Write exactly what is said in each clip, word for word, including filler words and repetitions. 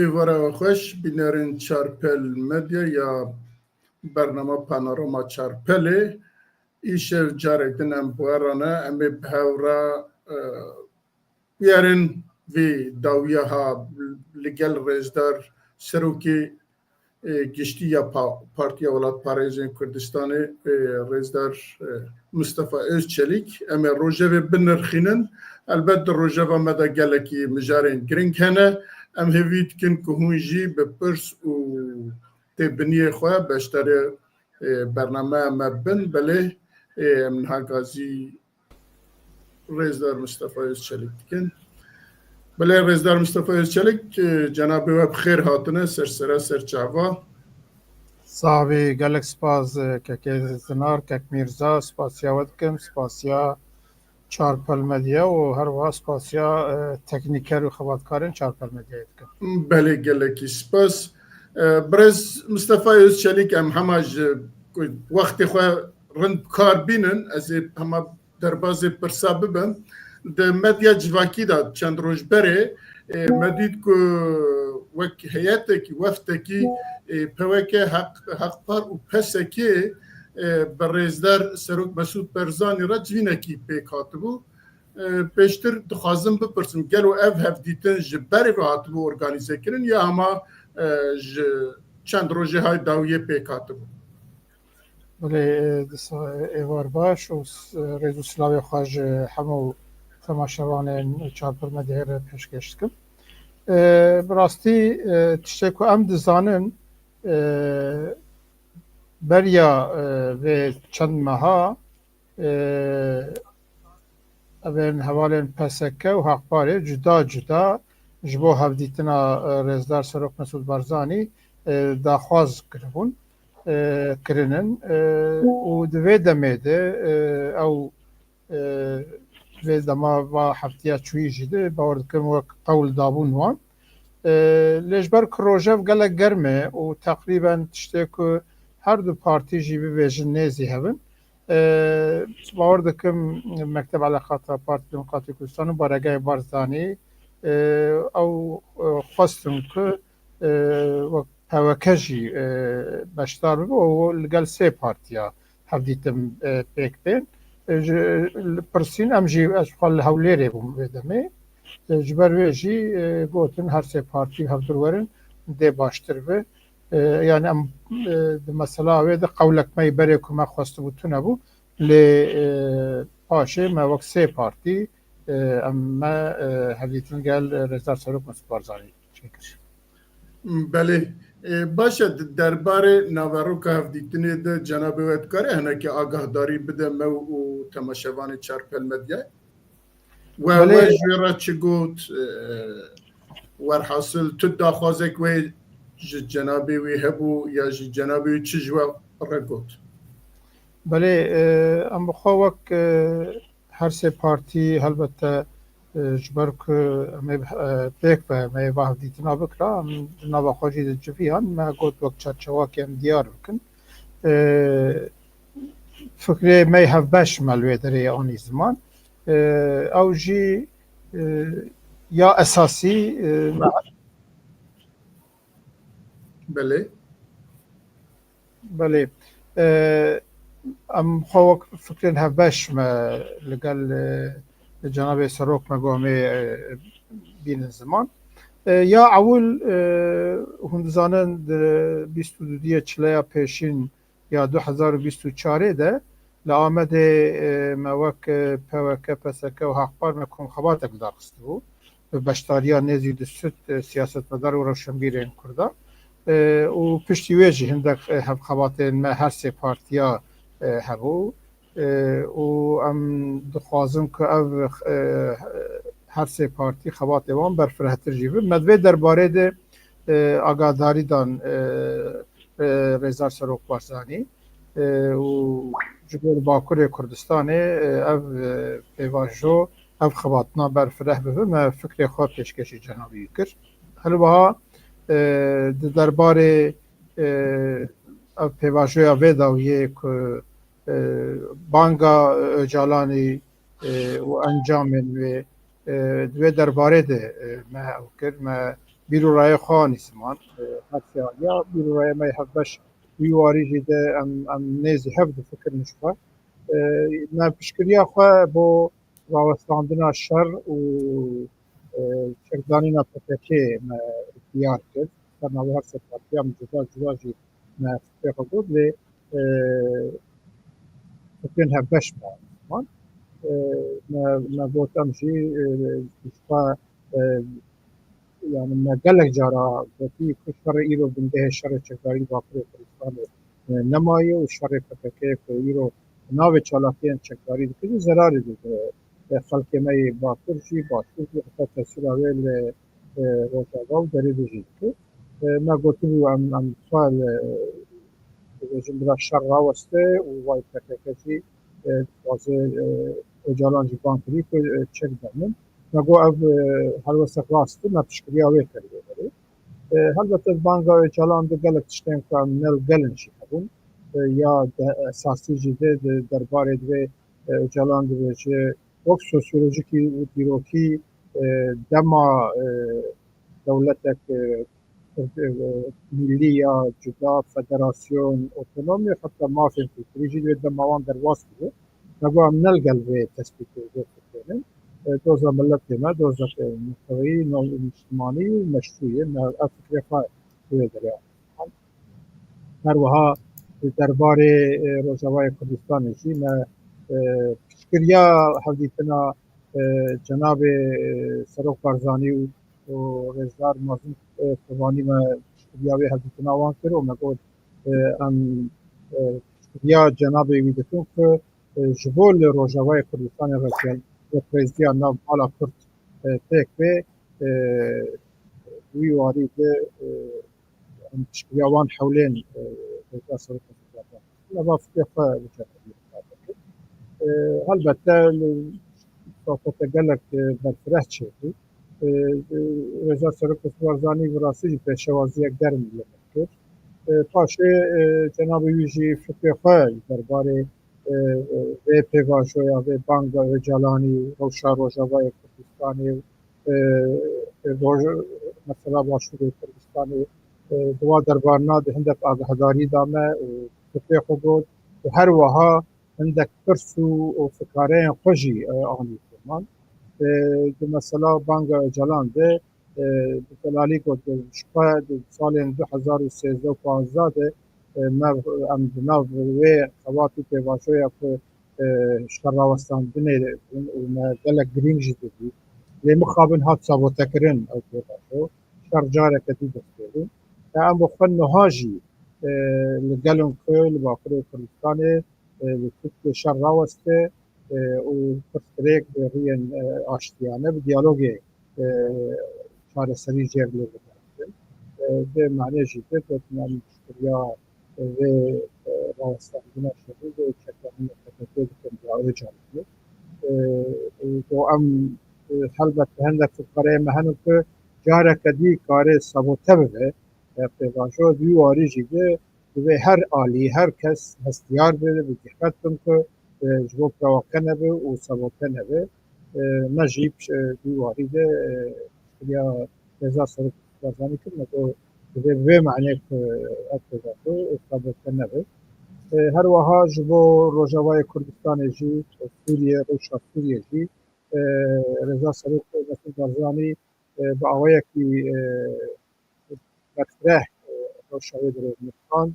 Êvara we xweş, bînerên Çarpel Medya ya bernama Panorama Çarpelê. Îşev carek din em bi we re ne, em ê bi hev re, e, bûyerên vê dawiya ha li gel rêzdar serokê, e, giştî ya pa-, Partiya Welatparêzên Kurdistanê, e, rêzdar, e, Mistefa Özçelîk. Em ê rojevê binirxînin. Elbet di rojeva me de gelekî mijarên giring hene. Em hêvî dikin ku hûn jî bi pirs û têbiniyê xwe beşdarê, e, bernameya me bin. Belê, e, em niha gazî Rêzdar Mistefa Özçelik dikin. Belê, Rêzdar Mistefa Özçelik, e, cenabê we bi xêr hatine ser sera ser çava. Sax bî, gelek spas, e, kekê Zinar, kek Mîrza, spasiya we dikim, spasiya Çarpel Medya û her wiha spasiya, e, teknîker û xebatkarên Çarpel Medyayê dikim. Belê, gelekî spas. E, birêz Mistefa Özçelik, em hema ji ku wextê xwe rind bi kar bînin, ez ê hema derbazê pirsa bibim. Di medya civakî de çend roj berê, e, me dît ku wek heyetekî, weftekî, e, P W K, Heq-, Heqpar û P S K, e, bi rêzdar Serok Mesûd Barzanî re civînekî pêk hatibû. E, pêştir dixwazim bipirsim, gelo ev hevdîtin ji berê ve hatibû organîzekirin ya hema, e, ji çend rojê hay dawiyê pêk hatibû? Belê, e, disa, e, êvar baş û s-, e, rêz û silavê xwe ji hemû temaşevanên Çarpel Medyayê re pêşkêş dikim. E, bi rastî, e, tiştê ku em dizanin, e, beriya, e, vê çend meha, e, evên hevalên P S K û Haqparê cuda cuda ji bo hevdîtina, e, Rêzdar Serok Mesûd Barzanî, e, daxwaz kiribûn, e, kirinin, e, û di vê demê de, e, ew, e, vê dema va heftiya çûyî jî de bawer dikim wek qewl dabûn wan. E, lê ji ber ku rojev gelek germ e û teqrîben tiştê ku her du partî jî bibêjin nêzî hev in, e, bawer dikim Mekteb Eleqata Partî Demokratîk Kurdistan û Baregehê Barzanî, e, ew, e, xwestin ku, e, wek P W K jî, e, beşdar bibe û li gel sê partiya hevdîtin, e, pêk bên. E, ji, li pirsîn em jî ez xwe li Hewlêrê bûm vê demê. E, ji ber wê jî, e, gotin her sê partî hevdûr werin dê baştir be. E, yani em, e, di mesela wê de qewlek me yî berê ku me xwestibû tune bû. Lê, e, paşê me wek sê partî, e, em me, e, hevdîtin gel, e, Rêzdar Serok Mesûd Barzanî çêkir. Belê. E, baş e, di derbarê naveroka hevdîtinê de cenabê we dikare hinekî agahdarî bide me û temaşevanê Çarpel Medyayê? We, Belê. we ji wê re çi got? E, werhasil tu daxwazek wê ji cenabê wî hebû ya jî cenabê wî çi ji we re got? Belê, e, em bi xwe wek, e, her sê partî helbette, e, ji ber ku em ê, e, pêk ve me ê va hevdîtina bikira, em di nava xwe jî diciviyan, me got wek çarçewakê em diyar bikin. E, fikrê me hevbeş me li wê derê anî ziman. E, ew jî, e, ya esasî, e, me Belê. Belê. E, em xwe wek fikrên hevbeş me li gel, e, cenabê serok me got em ê, e, bînin ziman. E, ya ewil, e, hûn dizanin di bîst û dudiyê çileya pêşîn ya du hezar û bîst û çarê de li Amedê, e, me wek, e, P W K, P S K û Haqpar me komxebatek li dar xistibû. Bi beşdariya nêzî du sed, e, siyasetmedar û rewşenbîrên Kurda. E, û piştî wê jî hindek, e, hevxebatên me her sê partiya, e, hebû. E, û em dixwazin ku ev, e, her sê partî xebatê wan berfirehtir jî bin. Me di vê derbarê de, e, agadarî dan, e, e, Rêzdar Serok Barzanî, e, û ji bo li Bakurê Kurdistanê, e, ev, e, pêvajo, ev xebatina berfireh bibe, me fikrê xwe pêşkêşî cenabî wî kir. Heliwiha, e, di derbarê, e, ev pêvajoya vê dawiyê ku, e, banga Ocalanî, e, û encamên wê, e, di wê derbarê de, e, me ew kir, me bîr û rayê xwe anî ziman. E, her sê aliya bîr û rayê me yê hevbeş wî warî jî de em, em nêzî hev difikirin ji xwe. E, me piştgiriya xwe bo rawestandina şer û, e, çekdanîna P K K me diyar kir. Ser navê her sê partiya min cuda cuda jî me fikrê xwe got, lê, e, fikrên hevbeş me ziman. E, me, me got em jî, e, ji xwe, e, yani me gelek cara gotî ku şerê îro bingehê şerê çekdarî Bakurê Kurdistanê, e, nemaye û şerê P K K ku îro navê çalakiyên çekdarî dike jî zerarê dide. E, xelkê me yê Bakur jî, Başûr jî, heta tesîra wê li, e, Rojava û Derê de jî dike. E, me gotibû em, em xwe li, dibêjin bila şer raweste û vay P K K jî, e, dixwaze, e, Ocalan jî bang kirî ku, e, çek danin. Me got ev, e, helwestek rast e, me piştgiriya wê kir wê derê. E, helbet ev banga Ocalan de gelek tiştên ku em ne li gel in jî hebûn. E, ya de, esasî jî de, de derbarê divê, e, Ocalan dibêje wek sosyolojikî û dîrokî, e, dema, e, dewletek, e, e, mîllî ya cuda, federasyon, otonomî, heta mafên kulturî jî divê dema wan derbas bibe. Me got em ne li gel vê tespîtê, vê fikrê ne. E, doza miletê me, doza neteweyî, no-, niştimanî û meşrû ye. Me ev fikrê xwe wê derê anî. Her wiha li derbarê, e, Rojavayê Kurdistanê jî me, e, piştgiriya hevdîtina, e, cenabê, e, Serok Barzanî û, û Rêzdar Mazlûm, e, Kobanî me piştgiriya wê hevdîtina wan kir û me got, e, em, e, piştgiriya cenabê wî dikin ku, e, ji bo li Rojavayê Kurdistanê rêkgel, rêkxêziya nav mala Kurd, e, pêk bê, e, wî warî de, e, em piştgiriya wan hewlên, e, Rêzdar Serok Mesûd Barzanî. Nava fikrê xwe biçe. E, helbette li sohbete gelek, e, berfireh çêbû. E, e, Rêzdar Serok Mesûd Barzanî bi rastî jî pêşewaziyek germ li min kir. E, paşê, e, cenabê wî jî fikrê xwe li derbarê, e, e, vê pêvajoya, vê banga Ocalanî, rewşa Rojavayê Kurdistanê, e, e, roj-, mesela Başûrê Kurdistanê, e, di wa derbarina de hindek agahdarî da me û fikrê xwe got û her wiha hindek pirs û, û fikareyên xwe jî, e, anî ziman. E, di mesela banga Ocalan de, e, bi delalî got, ji xwe di salên du hezar û sêzdeh û panzdeh de, e, me, em di nav wê xebat û pêvajoya ku, e, şerrawestandinê bin û me gelek girîng jî didî. Lê mixabin hat sabotekirin ew pêvajo. Şer careke dî dest pê bû. Ya em bi xwe niha jî, e, li gel in ku li Bakurê Kurdistanê, e, li Tirkiyê şer raweste, e, û pirsgirêk bi riyên, e, aştiyane, bi diyalogê, e, çareserî jê re lê bigerin. E, vê manê jî de gotin em piştgiriya, e, vê, e, rawestandina şerî vê çekdanîna P K K dikin ya Ocalanê. E, û ku em, e, helbet hindek fikareyê me hene ku careke dî kare sabote bibe, e, pêvajo di wî warî jî de divê her alî, her kes hestiyar be, bi dîqet bin ku, e, ji bo pirewake nebe û sabote nebe. E, me jî, e, di wî warî de, e, piştgiriya Rêzdar Serok Barzanî kir, me got, divê bi vê manê ku ev pêvajo sabote nebe. E, her wiha ji bo Rojavayê Kurdistanê jî, Sûriye, rewşa Sûriye jî, e, Rêzdar Serok Mesûd Barzanî, e, bi awayekî, e, berfireh, e, rewşa wê derê nirxand.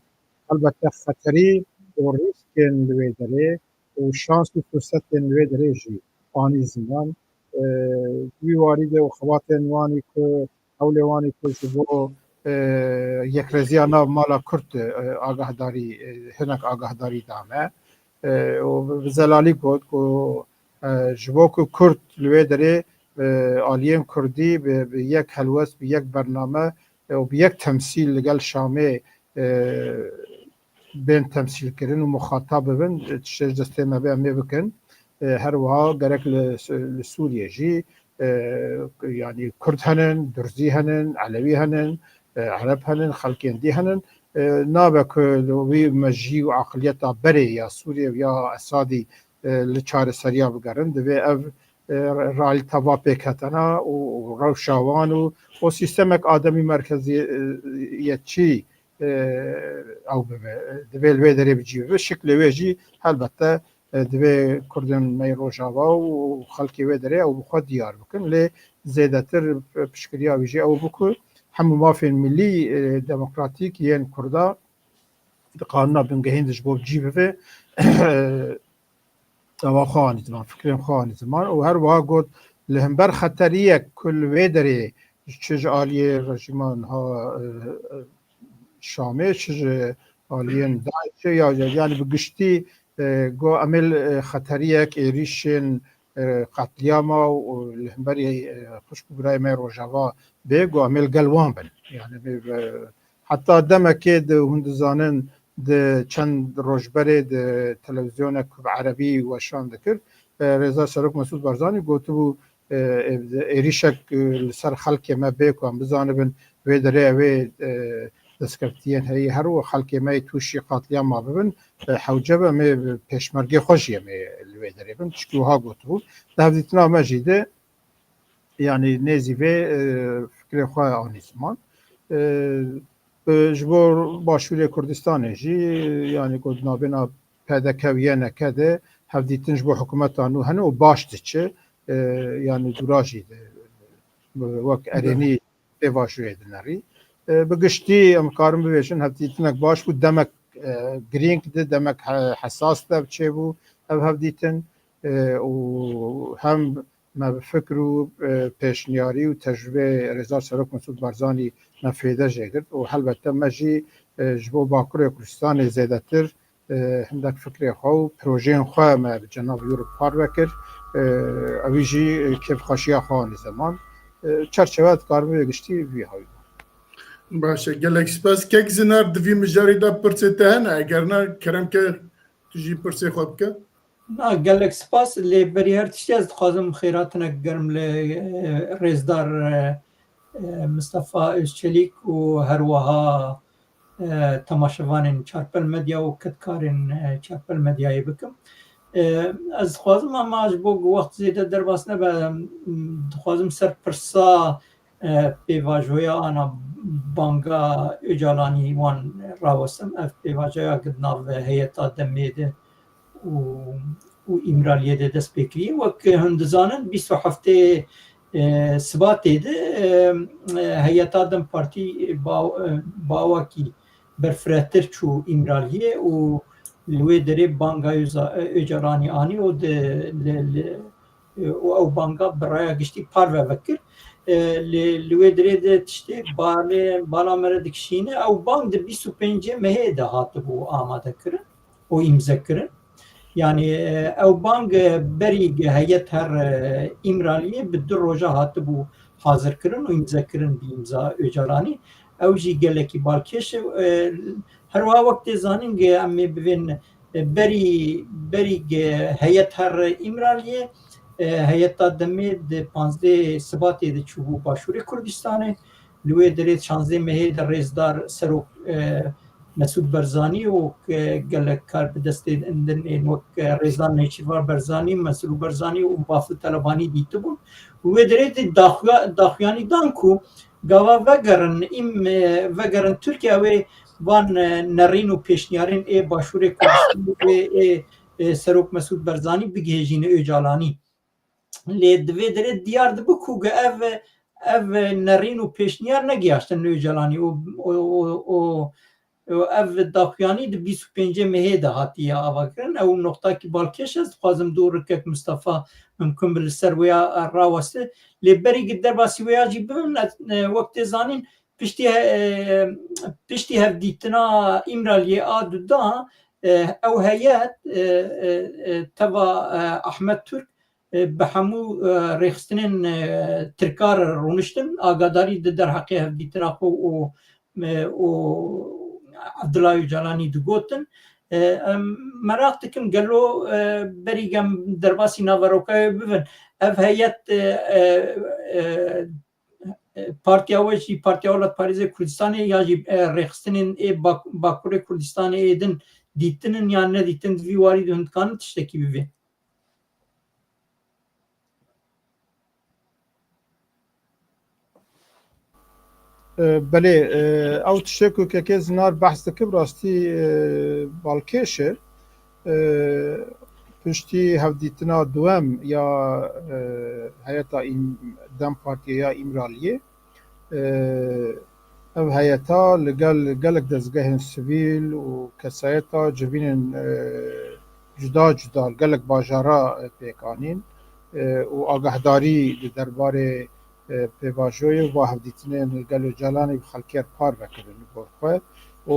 Helbette xeterî û rîskên li wê derê û şans û firsetên li wê derê jî anî ziman. E, wî warî de û xebatên wanî ku, hewlê wanî ku ji bo, e, yekrêziya nav mala Kurd, e, agahdarî, e, hinek agahdarî dame. E, û bi zelalî got ku, e, ji bo ku Kurd li wê derê, e, aliyên Kurdî bi, bi yek helwest, bi yek bername, e, û bi yek temsîl li gel Şamê, e, bên temsîlkirin û muxatab bibin, e, tiştê ji destê me be em ê bikin. E, her wiha gerek li, li Sûriyê jî, e, yanî Kurd henin, Durzî henin, Elewî henin, e, Ereb henin, xelkên dî henin. E, nabe ku li wî mejî û aqiliyeta berê ya Sûriyê û ya Esadî, e, li çareseriya bigerin. Divê ev, e, realîta va pêkhatena û, û rewşa wan û o sîstemek ademî merkeziyetçî, e, ew bibe. Divê li wê derê bi cî bibe. Şiklê wê jî helbette, e, divê Kurdên me yê Rojava û xelkê wê derê ew bi xwe diyar bikin. Lê zêdetir piştgiriya wî jî ew bû ku hemû mafên milî, e, demokratîk yên Kurda di qanûna bingehîn de ji bo cî bibe. Ewa xwe anî ziman, fikrên xwe anî ziman û her wiha got, li hember xeteriyek ku li wê derê çi ji aliyê rejîma niha, e, e, Şamê, çi ji aliyên DAIŞê ya, ya, yanî bi giştî, e, got, em ê li, e, xeteriyek êrîşên, e, qetlîama û li hemberî, e, xwişk û birayê me Rojava bê, got, em ê li gel wan bin. Yanî, e, heta demekê di, hûn dizanin, di çend roj berê di televîzyonek ku bi erebî weşan dikir, e, Rêza Serok Mesûd Barzanî gotibû, e, e, êrîşek, e, li ser xelkê me bê ku em bizanibin, wê derê ew ê, e, destkeftiyên heyî her û xelkê me yê tûşî qatliyama bibin, e, hewce be em ê pêşmergê xwe jî em ê li wê derê bin. Tişkî wiha gotibû. Di hevdîtina me jî de, yanî nêzî vê, e, fikrê xwe anî ziman. E, e, ji bo Başûrê Kurdistanê jî, yanî ku di navbêna P D K û Y N K de hevdîtin ji bo hikûmeta nû hene û baş diçe, e, yanî dûra jî de, e, wek erênî pêvajoyê dinerî. E, bi giştî em karin bibêjin hevdîtinek baş bû, demek, e, girîng di, demek he-, hesas dev çêbû ev hevdîtin, e, û hem me bi fikr û, e, pêşniyarî û tecrûbeyê Rêzdar Serok Mesûd Barzanî me fêde jê girt û helbette me jî, e, ji bo Bakurê Kurdistanê zêdetir, e, hindek fikrê xwe û projeyên xwe me bi cenab Europe parve kir. E, ewî jî, e, kêfxweşiya xwe anî zeman. E, çerçewe dikarim vê giştî vî hawî. Baş e, gelek spas. Kek Zinar, di vî mijarî de pirsê te hene? Eger ne, kerem ke tu jî pirsê xwe bike. Na, gelek spas. Lê berî her tiştî ez dixwazim xêratinek germ li, e, rêzdar, e, e, Mistefa Özçelîk û her wiha, e, temaşevanên Çarpel Medya û kedkarên, e, Çarpel Medyayê bikim. E, ez dixwazim, ama ji bo ku wext zêde derbas nebe, em, dixwazim ser pirsa, e, pêvajoya ana banga Ocalanî wan rawestim. Ev pêvajoya ku di nav heyeta demê de û, û Îmraliyê de dest pê kiriye. Wek hûn dizanin, bîst û heftê, e, Sibatê de, e, e, heyeta DEM Partî ba-, e, bawakî berfirehtir çû Îmraliyê û li wê derê banga Öza-, e, Ocalanî anî û di, li, li, e, û ew banga bi raya giştî parve vekir. E, li, li wê derê de tiştê balê, bala me re dikişîne. Ew bang di bîst û pêncê mehê de hatibû amadekirin û îmzekirin. Yanî, e, ew bang, e, berî heyet her, e, Îmraliyê bi du roja hatibû hazirkirin û îmzekirin bi îmza Ocalanî. Ew jî gelekî balkêş e. E, her wiha wek tê zanîn, ge em ê bivên, e, berî, berî ge heyet her Îmraliyê, e, heyeta demê di panzdeh Sibatê de çûbû Başûrê Kurdistanê. Li wê derê şanzdeh mehê de rêzdar serok, e, Mesûd Barzanî û, e, gelek kar bi destê din ên wek, e, rêzdar Nêçîrvan Barzanî, Mesrûr Barzanî û Bafil Telebanî dîtibûn. Û wê derê de daxuya-, daxuyanî dan ku gava vegerin, îm, e, vegerin Tirkiye, wê van, e, nerîn û pêşniyarên ê Başûrê Kurdistanê ê, ê, ê Serok Mesûd Barzanî bigihêjîne Ocalanî. Lê di vê derê diyar dibe ku ev, ev nerîn û pêşniyar negihaştin Ocalanî û, û, û, û, û ev daxuyanî di bîst û pêncê mehê de hatiye avakirin. Ew noqtakî balkêş e, ez dixwazim dû rikek Mistefa mimkun bi li ser wêya raweste. Lê berî ku derbasî wêya jî bibim, e, wek tê zanîn, piştî he-, e, piştî hevdîtina Îmraliyê a du da, e, ew heyet, e, e, e, teva, e, Ahmet Türk, e, bi hemû, e, rêxistinên, e, tirka re rûniştin, agadarî di derheqê hevdîtina xwe û, e, û Abdullah Ocalanî digotin. E, em meraq dikim gelo, e, berî gem derbasî naverokayê bibin. Ev heyet, e, e, e, e, partiya we jî, Partiya Welatparêzê Kurdistanê ya jî, e, rêxistinên ê Bak-, Bakurê Kurdistanê ê din dîtinin yan nedîtin, di vî warî de hûn dikanin tiştekî bivê? E, belê, e, ew tiştê ku kekê Zinar behs dike, bi rastî, e, balkêş e. E, piştî hevdîtina duwem ya, e, heyeta Êm-, DEM Partiyê ya Îmraliyê, e, ev heyeta li gel gelek dezgehên sivîl û kesayeta civînên, e, cuda cuda li gelek bajara, e, pêk anîn, e, û agahdarî li derbarê, e, pêvajoyê û va hevdîtinên li gel Ocalanê bi xelkê re parve kirin li gor xwe û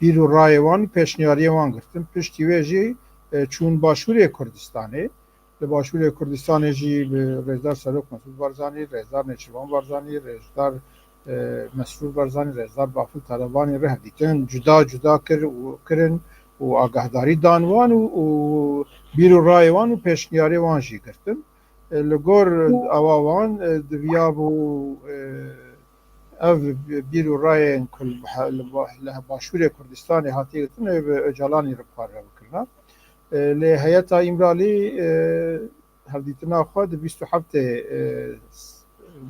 bîr û rayê wan û pêşniyariyê wan girtin. Piştî wê jî, e, çûn Başûrê Kurdistanê. Li Başûrê Kurdistanê jî bi Rêzdar Serok Mesûd Barzanî, Rêzdar Nêçîrvan Barzanî, Rêzdar, e, Mesrûr Barzanî, Rêzdar Bafil Talebanî re hevdîtin cuda cuda kir û kirin û agahdarî dan wan û, û bîr û rayê wan û pêşniyarê wan jî girtin. E, li gor awa wan, e, diviyabû, e, ev bîr û rayên ku li, li, li Başûrê Kurdistanê hatiye girtin, ev bi Ocalanî re parve bikirina. E, lê heyeta Îmralî, e, hevdîtina xwe di bîst û heftê, e,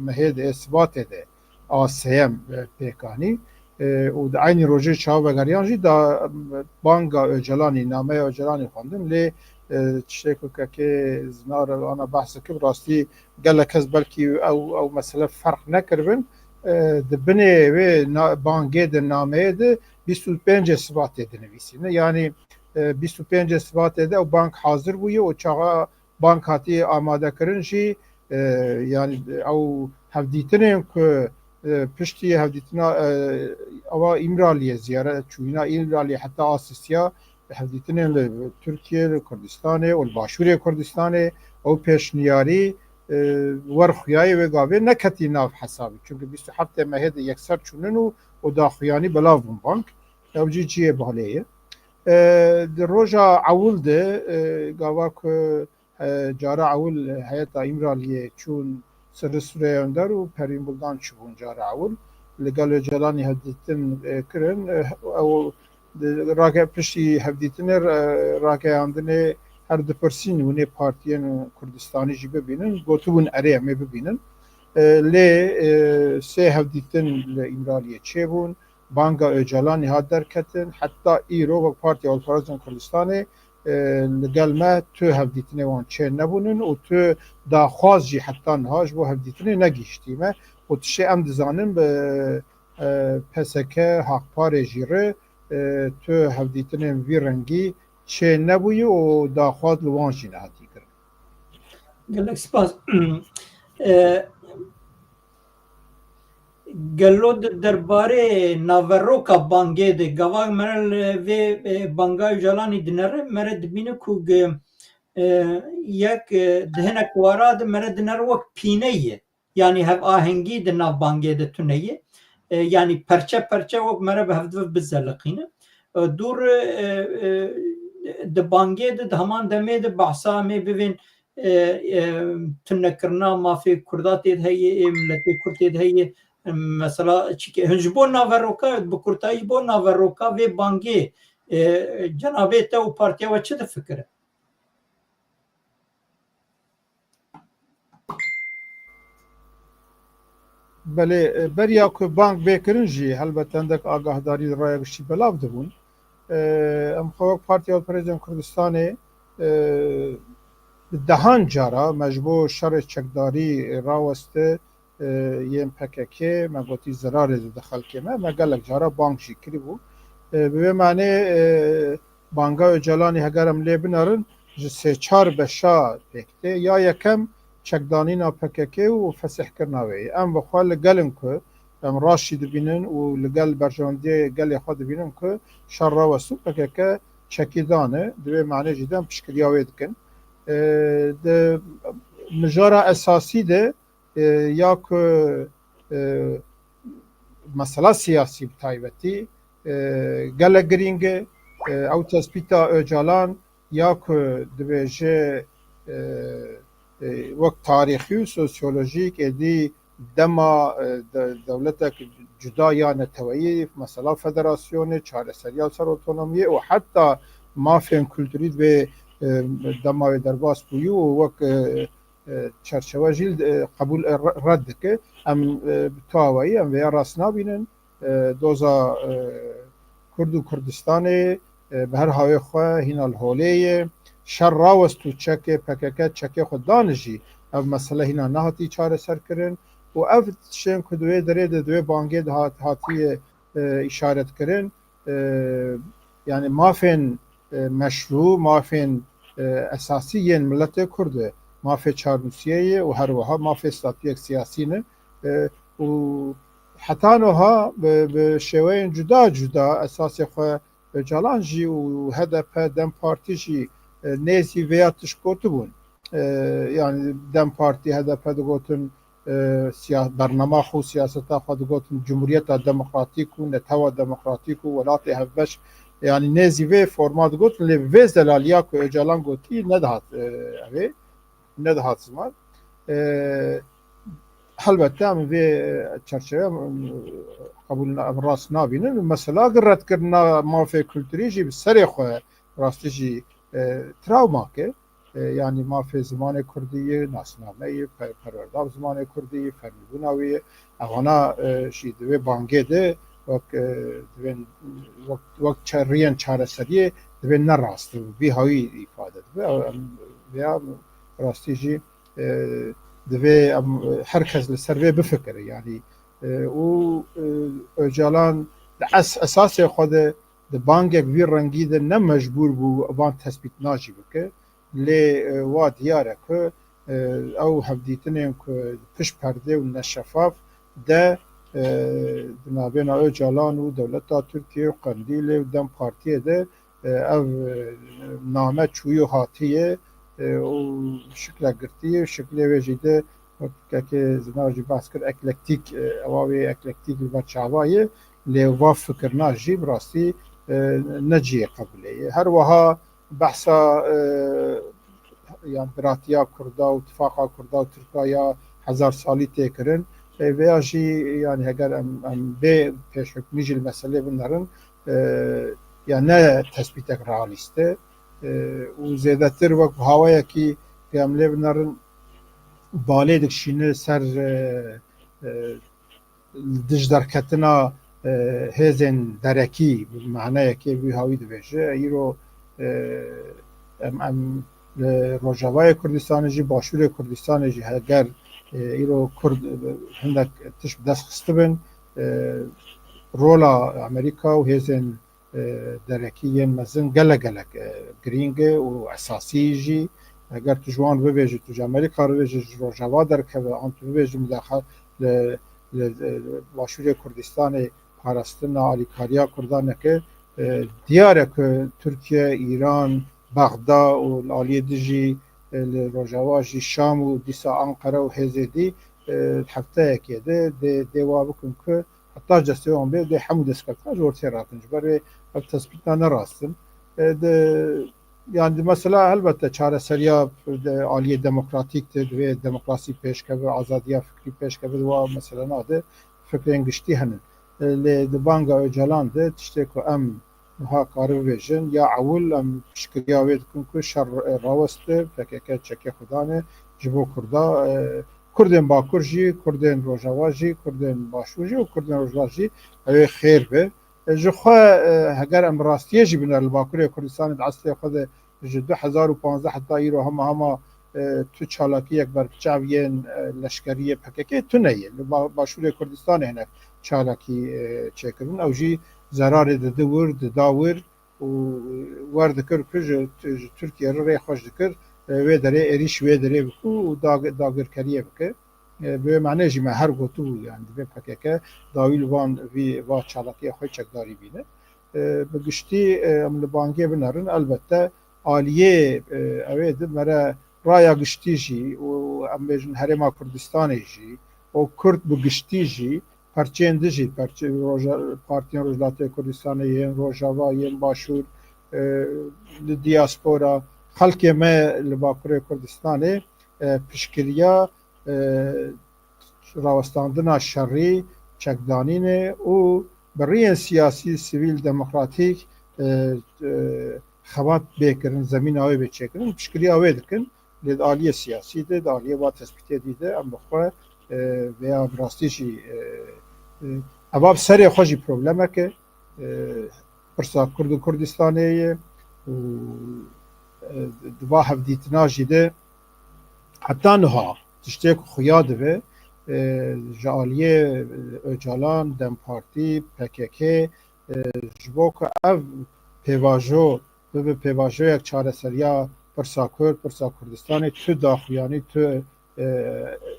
mehê de, Sibatê de a sêyem, e, pêk anî. E, û di eynî rojê çawa vegeriyan jî da, e, banga Ocalanî, nameya Ocalanî xwendin. Lê, e, tiştê ku kekê Zinar ana behs dike, bi rastî gelek kes belkî ew, ew mesele ferq nekiribin. E, di binê wê na-, bangê de, nameyê de bîst û pêncê Sibatê dinivîsîne. Yanî, e, bîst û pêncê Sibatê de ew bang hazir bûye û çaxa bang hatiye amadekirin jî, e, yanî ew hevdîtinên ku, e, piştî hevdîtina, e, ewa Îmraliyê, ziyaret çûyîna Îmraliyê heta Asisiya, hevdîtinên li Tirkiyê, li Kurdistanê û li Başûrê Kurdistanê, ew pêşniyarî, e, wer xuyayê wê gavê neketî nav hesabê. Çunke bîst û heftê mehê de yekser çûnin û, û daxuyanî belav bûn bang. Ew jî cihê balê ye. E, di roja ewil de, e, gava ku, e, cara ewil heyeta Îmraliyê çûn Sirri Süreyya Önder û Pervîn Buldan çûbûn cara ewil. Li gel Ocalanî hevdîtin, e, kirin. E, ew di rage-, piştî hevdîtinê, e, rageyandinê her dipirsîn hûn ê partiyên Kurdistanî jî bibînin. Gotibûn erê em ê bibînin. E, lê, e, sê hevdîtin li Îmraliyê çêbûn. Banga Ocalanî hat derketin. Heta îro wek Partiya Hilperwezên Kurdistanê, e, li gel me tu hevdîtinê wan çê nebûnin û tu daxwaz jî heta niha ji bo hevdîtinê negihiştî me. Û tiştê em dizanin bi, e, P S K, Hakparê jî re, e, tu hevdîtinên vî rengî çê nebûyî û daxwaz li wan jî nehatî kirin. Gelek spas. E, Gelo di derbarê naveroka bangê de, gava mere li vê, e, banga Ocalanî dinere, mere dibîne ku ge-, e, yek, e, di hinek wara de mere dinere wek pîne ye. Yanî hevahengî di nav bangê de tune ye. E, yanî perçe perçe wek mere bi hevdiv bizeliqîne. E, dûr, e, e, di bangê de, di heman demê de behsa em ê bivên, e, e, tunekirina mafê Kurda tê de heye, ê miletê Kurd tê de heye. Mesela çike, hin ji bo naveroka, bi kurtayî ji bo naveroka vê bangê, e, cenabê te û partiya we çi difikire? Belê, e, beriya ku bang bê kirin jî helbet hindek agahdarî li raya giştî belav dibûn. E, em xwe wek Partiya Hilperwezên Kurdistanê, e, bi dehan cara me ji bo şerê çekdarî raweste, e, yên P K K, me gotî zirarê dide xelkê me, me gelek cara bang jî kiribû. E, bi vê manê, e, banga Ocalanî heger em lê binerin, ji sê çar beşa pêk tê. Ya yekem çekdanîna P K K û fesihkirina wê ye. Em bi xwe li gel in ku em raştî dibînin û li gel berjewendiyê gelê xwe dibînin ku şer rawest û P K K çekî dane. Di vê manê jî de em piştgiriya wê dikin. E, di mijara esasî de, e, ya ku, e, mesela siyasî bi taybetî, e, gelek girîng e. E, ew tespîta Ocalan ya ku dibêje, e, e, wek tarîxî û sosyolojîk êdî dema, e, de-, dewletek cuda ya neteweyî, mesela federasyonê, çareseriya ser otonomiyê û heta mafên kulturî dibê, e, dema wê derbas bûyî û wek, e, e, çerçewe jî, e, qebûl, e, re-, red dike. Em, e, bi tu awayî em vêya rast nabînin. E, doza, e, Kurd û Kurdistanê, e, bi her hawê xwe hîna li holê ye. Şer rawest û çekê P K K çekê xwe dan jî ev mesele hîna nehatî çareserkirin û ev tiştên ku di wê derê de, di wê bangê de hat-, hatiye, e, îşaretkirin, e, yani mafên, e, meşrû, mafên, e, esasî yên miletê Kurd e. Mafê çarnûsiyê ye û her wiha mafê statuyek siyasî ne. E, û heta niha bi, bi şêweyên cuda cuda esasê xwe Ocalan jî û H D P, DEM Partî jî, e, nêzî vêya tişt gotibûn. E, yani DEM Partî, H D P digotin, e, siya-, bernama xwe û siyaseta xwe digotin Cumhuriyeta Demokratîk û Netewa Demokratîk û Welatê Hevbeş. Yani nêzî vê forma digotin, lê vê zelaliya ku Ocalan gotî nedihat, e, evê, nedihat ziman. E, helbette em vê çerçeve em qebûl na-, em rast nabînin. Mesela redkirina mafê kulturî jî bi serê xwe rastî jî, e, travmak e. E, yanî mafê zimanê kurdî ye, nasname ye, per-, perwerda bi zimanê kurdî ye, fermîbûna wê ye. Evana, e, jî di vê bangê de wek, e, divên, wek, wek çe-, riyên çareseriyê divê ne rast û vî hawî îfade dibe. Em, vêya rastî jî, e, divê em, her kes li ser vê bifikire. Yanî, e, û, e, Ocalan di es-, esasê xwe de di bangek vî rengî de ne mecbûr bû van tespîtina jî bike. Lê, e, wa diyar e ku, e, ew hevdîtinên ku pişt perdê û neşefaf de, e, di navbêna Ocalan û dewleta Tirkiye û Qendîlê û DEM Partiyê de, e, ev, e, name çûyî û hatiye, e, û şikle girtiye û şiklê wê jî de wek kekê Zinar jî behs kir, eklektîk, e, ewa wê eklektîk li ber çava ye, lê va fikirna jî bi rastî, e, ne cihê qebûlê ye. Her wiha behsa, e, yan biratiya Kurda û tifaqa Kurda û Tirka ya hezar salî tê kirin. E, vêya jî, yani heger em, em bê pêşhukmî jî li meselê binerin, e, ya ne tespîtek realîst e. E, û zêdetir wek hawayekî ku em lê binerin, balê dikişîne ser, e, e, dijderketina, e, hêzên derekî, bi maneyekê vî hawî dibêje. Îro, e, em, em li Rojavayê Kurdistanê jî, Başûrê Kurdistanê jî heger, e, îro Kurd, e, hindek tişt bi dest xistibin, e, rola Amerîka û hêzên, e, derekî yên mezin gelek gelek, e, girîng e û esasî jî. Eger tu ji wan bibêjî, tu ji Amerîka re bibêjî, ji Rojava derkeve, an tu bibêjî mudaxale li, li, li Başûrê Kurdistanê parastina alîkariya Kurdan neke, e, diyar e ku Tirkiye, Îran, Bexda û li aliyê din jî, e, li Rojava jî Şam û dîsa Anqere û hêzê dî, e, hefteyekê de dê, dê wa bikin ku heta cestê wan bê, dê hemû destkeftna ji ortê rakin. Ji ber vê ev tespîtna ne rast in. E, di, yani di mesela helbette çareseriya di aliyê demokratîk de, divê demokrasî pêşkeve, azadiya fikrî pêşkeve, di wa meselena de fikrên giştî henin. E, lê di banga Ocalan de tiştê ku em niha kare bibêjin, ya ewil em piştgiriya wê dikin ku şer, e, raweste, P K K çekê xwe dane ji bo Kurda, e, Kurdên Bakur jî, Kurdên Rojava jî, Kurdên Başûr jî û Kurdên Rojhilat jî ew ê xêr be. E, ji xwe, e, heger em rastiyê jî bine li Bakurê Kurdistanê di eslê xwe de ji du hezar û panzdeh heta îro hema hema, e, tu çalakiyek berbiçav yên, e, leşkeriyê P K K tune ye. Li Ba-, Başûrê Kurdistanê hinek çalakî, e, çêkirin. Ew jî zerarê didi wir, dida wir û wer dikir ku ji, ji Tirkiye re rê xweş dikir, e, wê derê êrîş wê derê bike û dag-, dagirkeriyê bike. E, bi wê manê jî me her gotibû, yani divê P K K dawî li van vî, va çalakiya xwe çekdarî bîne. E, bi giştî, e, em li bangê binerin, elbette aliyê, e, ew ê di mere raya giştî jî û em bêjin Herêma Kurdistanê jî û Kurd bi giştî jî perçeyên dijî, perçe-, roja-, partiyên Rojhilatê Kurdistanê, yên Rojava, yên Başûr, e, li diaspora, xelkê me li Bakurê Kurdistanê, e, piştgiriya, e, rawestandina şerî, çekdanînê û bi riyên siyasî, sivîl, demokratîk, e, e, xebat bê kirin, zemîna wê bê çêkirin, piştgiriya wê dikin. Lê di aliyê siyasî de, di aliyê va tespîtê dî de em bi xwe, e, veya bi rastî jî, e, e, eva bi serê xwe jî problemek e, e, pirsa Kurd û Kurdistanê ye û, e, di va hevdîtina jî de heta niha tiştê ku xuya dibe, e, ji aliyê, e, Ocalan, DEM Partî, P K K, e, ji bo ku ev pêvajo bibe pêvajoyek çareseriya pirsa Kurd, pirsa Kurdistanê tu daxuyanî, tu, e,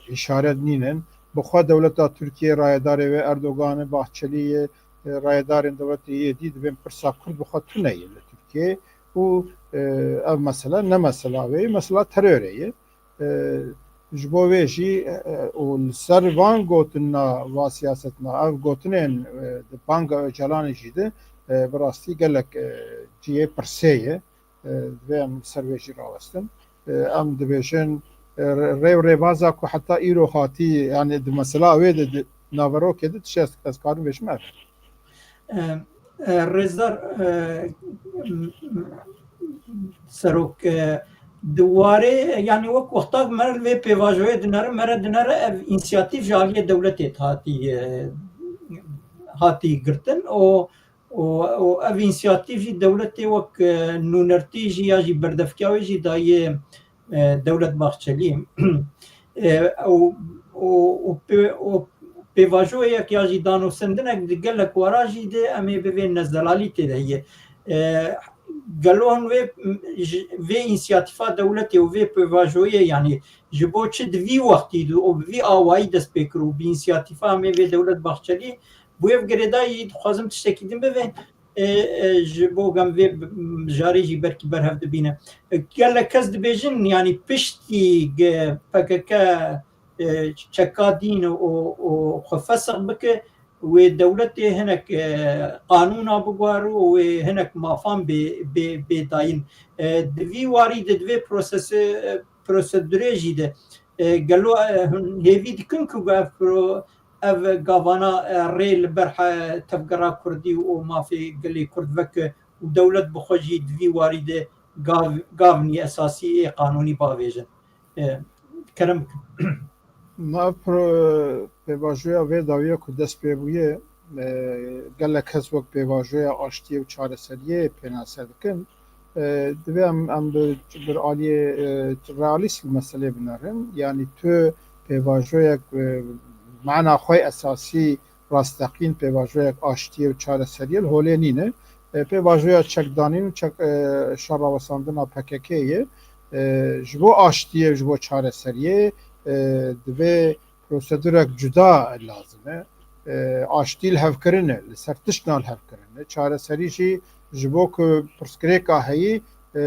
îşaret nînin. Bi xwe dewleta Tirkiyê rayedarê wê Erdogan e, Bahçelî ye, e, rayedarên dewletê yê dî dibên pirsa Kurd bi xwe tune ye li Tirkiyê û, e, ev mesele ne mesela wê ye, mesela terorê ye. E, ji bo vê jî, e, û li ser van gotina, va siyasetina, ev gotinên, e, di banga Ocalanê jî de, e, bi rastî gelek, e, cihê pirsê ye. E, divê em li ser vê jî rawestin. E, em dibêjin, e, rê û rêbaza ku heta îro hatî, yani di mesela wê de, di naverokê de tişt ez, ez karim bêjim ev. E, e, Rêzdar, e, m- m- Serok, e, di warê, yani wek wexta me li vê pêvajoyê dinere, me re dinere ev însiyatîf ji aliyê dewletê hatî, e, hatî girtin û, û, û ev însiyatîf jî dewletê wek, e, nûnertî jî ya jî berdevkiya wê jî daye, e, Dewlet Bahçelî. E, û, û, û pê- û pêvajoyek ya jî danûstendinek di gelek wara jî de em ê bivên nezelalî tê de heye. E, gelo hûn vê, ji, vê însiyatîfa dewletê û vê pêvajoyê, yanî ji bo çi di vî wextî de û bi vî awayî dest pê kir û bi însiyatîfa em ê vê Dewlet Bahçelî, bo ev girêdayî dixwazim tiştekî din bivê. E, e, ji bo gem vê b- mijarê jî belkî berhev dibîne. E, gelek kes dibêjin, yanî piştî ge P K K, e, çeka dîn û, û xwe fesix bike, wê dewletê hinek, e, qanûna biguhare û wê hinek mafan bê, bê, bê dayîn. E, di vî warî de, di vê prosesê, e, prosedurê jî de, e, gelo, e, hûn hêvî dikin ku ev pro, ev gavana, e, rê li ber he-, tevgera Kurdî û mafê gelê Kurd veke û dewlet bi xwe jî di vî warî de gav, gavnî esasî ê qanûnî bavêjin. E, kerem bikin. Nav pro pêvajoya vê dawiya ku dest pê bûye, e, gelek kes wek pêvajoya aştiyê û çareseriyê pênase dikin. E, divê em, em bi, bi aliyê, e, realîst li meselê binerin. Yanî tu pêvajoyek, e, mana xwe esasî rasteqîn pêvajoyek aştiyê û çareseriyê li holê nîne. E, pêvajoya çekdanîn û çek, e, şerrawesandina P K K ye. E, ji bo aştiyê, ji bo çareseriyê, e, divê prosedurek cuda lazim e. E, aştî li hevkirin e, li ser tiştna li hevkirin e. Çareserî jî ji bo ku pirsgirêka heyî, e,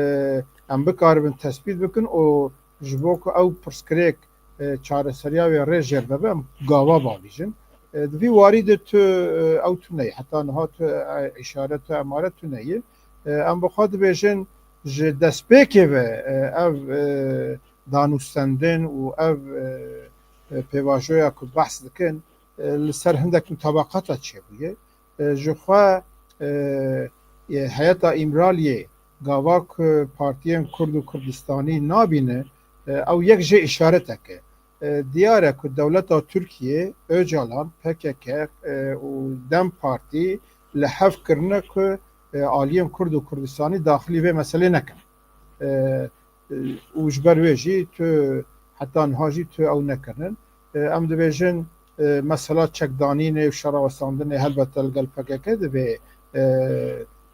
em bikaribin tespît bikin û ji bo ku ew pirsgirêk, e, çareseriya wê rê jêr vebe, em gava bavêjin. E, di vî warî de tu, e, ew tune ye. Heta niha tu, e, îşaret, tu emaret tune ye. E, em bi xwe dibêjin ji destpêkê ve, e, ev, e, danûstendin û ev, e, e, pêvajoya ku behs dikin, e, li ser hindek mutabaqata çêbûye. E, ji xwe, e, e, heyeta Îmraliyê gava ku partiyên Kurd û Kurdistanî nabîne, e, ew yek jê îşaretek e. E, diyar e ku dewleta Tirkiyê, Ocalan, P K K, e, û DEM Partî li hev kirine ku, e, aliyên Kurd û Kurdistanî daxilî vê meselê nekin. E, e, û ji ber wê jî tu heta niha jî tu ew nekirinin. E, em dibêjin, e, mesela çekdanînê û şerrawesandinê helbete li gel P K K divê, e,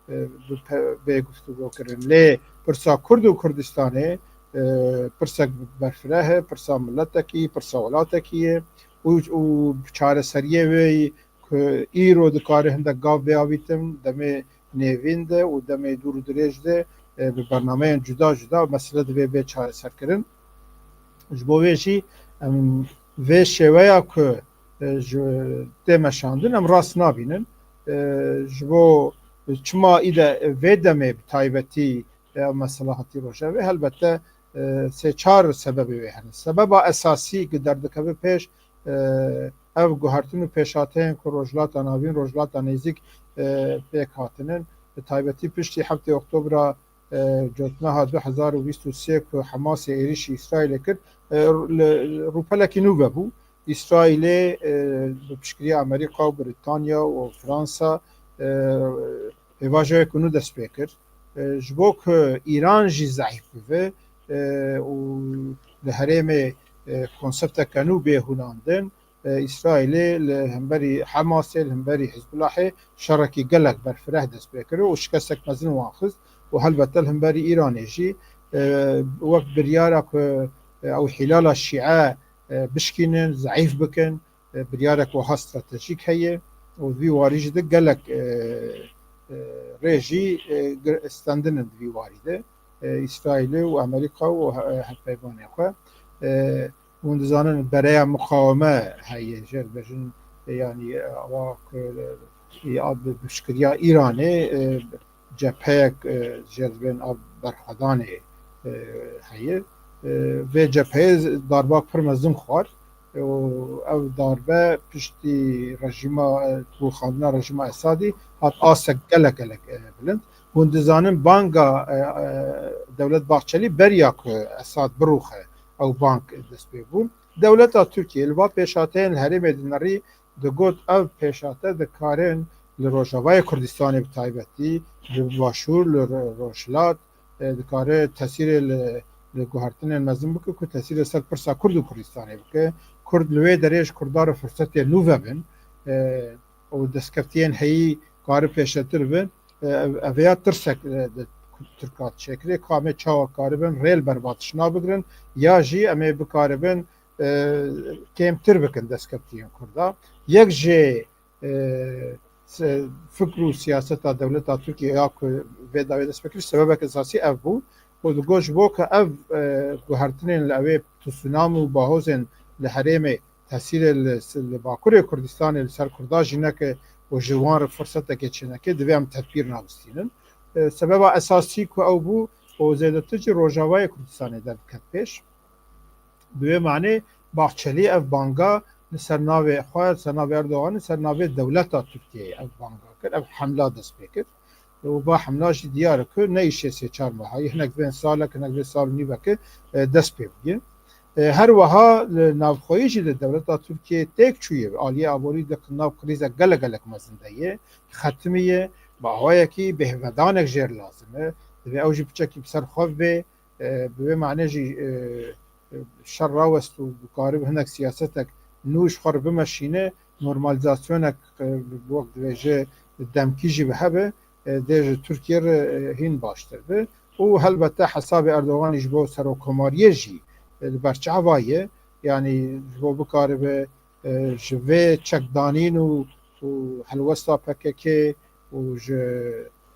e, bi pe- bê guftûgo kirin. Lê pirsa Kurd û Kurdistanê, e, pirsek berfireh e, pirsa miletekî, pirsa welatekî ye û, û çareseriyê wê ku îro dikare hindek gav bê avîtin, demê nêvîn de û demê dûr û dirêj de, e, bi bernameyên cuda cuda mesele divê bê çareserkirin. Ji bo vê jî em vê şêweya ku, e, ji tê meşandin em rast nabînin. E, ji bo çima îde vê demê bi taybetî, e, ev mesele hatî rojevê, helbette, e, sê çar sebebê wê hene. Sebeba esasî ku derdikeve pêş, e, ev guhertin û pêşhateyên ku Rojhilata Navîn, Rojhilata Nêzîk, e, pêk hatinin, bi taybetî piştî heftê Oktobra, e, cotmeha du hezar û bîst û sê ku Hemasê êrîşî Îsraîlê kir, e, li, rûpelekî nû vebû. Îsraîlê, e, bi piştgiriya Amerîka û Brîtanya û Fransa, e, pêvajoyek nû dest pê kir. E, ji bo ku Îran jî zeîf bibe, e, û li herêmê, e, konsepteke nû bê hûnandin, e, Îsraîlê li hemberî Hemasê, li hemberî Hizbulahê şerekî gelek berfireh dest pê kir û şikestek mezin wan xist û helbete li hemberî Îranê jî, e, wek biryara ku, e, ew hîlala şîe, e, bişkînin, zeîf bikin, e, biryarek wiha stratejîk heye û vî warî jî de gelek, e, e, rê jî, e, gir-, stendin in di vî warî de. E, Îsraîlê û Amerîka û he-, hevpeyvanên xwe. E, hûn dizanin bereya muqaweme heye, jê dibêjin, e, yanî, e, awa ku, e, ya bi, bi piştgiriya Îranê, e, cepheyek, e, jê dibên a berxwedanê, e, heye. E, vê cepheyê darba pir mezin xwar. E, û ev darbe piştî rejîma, e, rûxandina rejîma Esadî hat asek gelek gelek, e, bilind. Hûn dizanin banga, e, e, Dewlet Bahçelî beriya ku Esad birûxe ew bang dest pê bûn. Dewleta Tirkiyê li va pêşhateyên li herêmê dinerî, digot ev pêşate dikarin li Rojavayê Kurdistanê bi taybetî, li Başûr, li Ro-, Rojhilat, e, dikare tesîrê li, li guhertinên mezin bike ku tesîrê ser pirsa Kurd û Kurdistanê bike. Kurd li wê derê ji Kurdan re firsetê nû vebin, e, û destkeftiyên heyî kari pêşetir bin. E, ev, ev ya tirsek, e, di Tirka çêkirê, ka em ê çawa karibin rê li ber va tiştna bigirin, ya jî em ê bikaribin, e, kêmtir bikin destkeftiyên Kurda. Yek jê, e, se-, fikr û siyaseta dewleta Tirkiye ya ku vê dawê dest pê kir, sebebek esasî ev bû. Û digot ji bo ku ev, e, guhertinên li ew ê tsunami û bahozên li herêmê tesîrê li, li Bakurê Kurdistanê li ser Kurda jî neke û ji wan re firsetekê çêneke, divê em tedbîr navistînin. E, sebeba esasî ku ew bû û zêdetir jî Rojavayê Kurdistanê derdiket pêş. Bi wê manê Bahçelî ev banga li ser navê xwe, li ser navê Erdogan, li ser navê dewleta Tirkiyeyê ev banga kir, ev hemla dest pê kir. Û va hemla jî diyar e ku ne îşê sê çar meha ye, hinek bên salek, hinek bên sal û nîveke, e, dest pê bûye. E, her wiha li navxweyî jî li dewleta Tirkiyeyê têk çûye, aliyê aborî di nav krîzek gelek gelek mezin de ye, xetimiye, bi awayekî bêhvedanek jêr lazim e. Divê ew jî piçekî bi ser xwe bê, e, bi vê manê jî, e, e, şer rawest û dikaribe hinek siyasetek nû ji xwe re bimeşîne, normalîzasyonek, e, wek dibêje demkî jî bi hebe, e, dê ji Tirkiye re, e, hîn baştir be. Û helbete hesabê Erdoganî ji bo serokkomariyê jî, e, li ber çava ye. Yanî ji bo bikaribe, e, ji vê çekdanîn û, û helwesta P K K û ji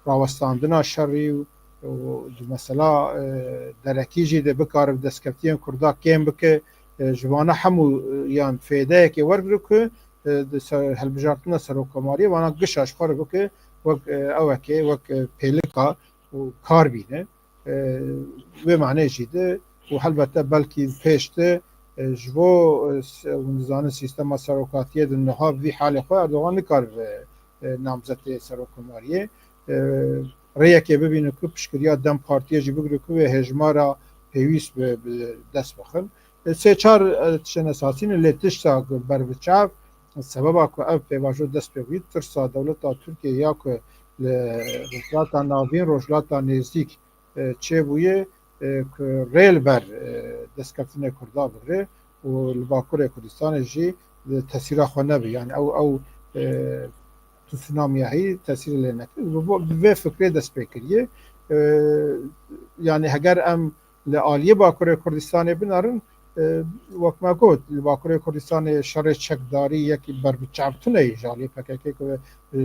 rawestandina şerî û, û di mesela, e, derekî jî de bikaribe destkeftiyên Kurda kêm bike, e, ji vana hemû, e, yan fêdeyekê wergire ku, e, di ser, hilbijartina serokkomariyê vana gişa ji xwe re bike wek, e, ewekê, wek, e, pêlika û kar bîne. E, wê manê jî de û helbete belkî pêş de, e, ji bo, e, s-, hûn dizanin sîstema serokatiyê di niha vî halê xwe Erdogan nikaribe, e, namzetê serokkomariyê, e, rêyekê bibîne ku piştgiriya DEM Partiyê jî bigire ku wê hêjmara pêwîst bi, bi dest bixin. E, sê çar, e, tiştên esasî ne, lê tişta ku ber bi çav, sebeba ku ev pêvajo dest pê bûyî, tirsa dewleta Tirkiye ya ku li Rojhilata Navîn, Rojhilata Nêzîk, e, çêbûye, e, ku rê li ber, e, destkeftinê Kurda bigre û li Bakurê Kurdistanê jî, e, tesîra xwe nebe. Yani ew, ew, e, tsunamiya heyî tesîrê lê nekiriye. Bi, bi vê fikrê dest pê kiriye. E, yani heger em li aliyê Bakurê Kurdistanê binerin, e, wek me got, li Bakurê Kurdistanê şerê çekdarî yekî berbiçavtune ye ji aliyê P K K ku, e,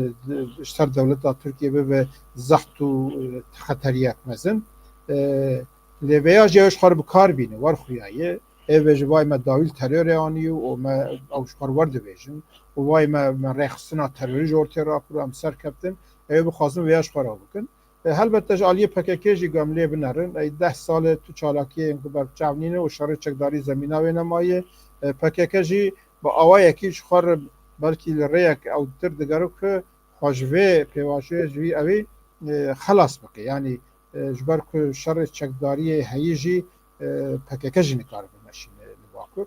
ji ser dewleta Tirkiye bibe zext û, e, xeteriyek mezin. E, lê vêya jî ew ji xwe re bi kar bîne, wer xuya ye. Ê bêje vay me dawî li terorê anî û me ew ji xwe re wer dibêjin û vay me, me rêxistina terorî ji ortê rakir û em serkeftin. Ew bixwazin vêya ji xwe re bikin. E, helbette ji aliyê P K K jî ku em lê binerin, ey deh sal e tu çalakiyên ku berbiçav nîne û şerê çekdarî zemîna wê nemaye. E, P K K jî bi awayekî ji xwe re belkî li rêyek ewtir digere ku xwe ji vê pêvajoyê ji vî ewî, e, xelas bike. Yanî e, ji ber ku şerê çekdariyê heyî jî, e, P K K jî nikare bimeşîne li Bakur.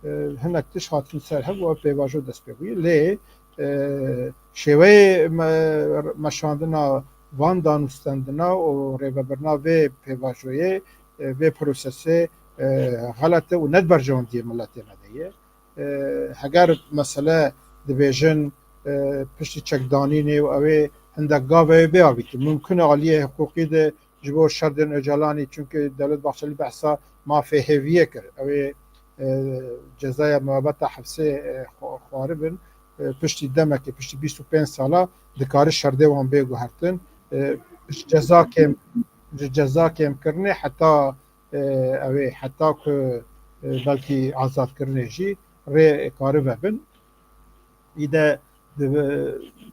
E, hinek tişt hatin ser hev û ev pêvajo dest pê bûye. Lê, e, şêweyê me-, meşandina van danûstendina û rêvebirina vê pêvajoyê, e, vê prosesê, e, xelet e û ne di berjewendiyê miletê me de ye. E, heger mesele dibêjin, e, piştî çekdanînê û ew ê hindek gav ew ê bê avîtin. Mumkin e aliyê hiqûqî de ji bo şerdên Ocalanî, çunke Dewlet Bahçelî behsa mafê hêviyê kir. Ew ê, e, cezaya muebeta hefsê, e, xwe-, xwaribin. E, piştî demekê, piştî bîst û pênc sala dikare şerdê wan bê guhertin. E, ji ceza kêm, ji ceza kêmkirinê heta, e, ew ê, heta ku, e, belkî azadkirinê jî rê karibe bin. Îde di,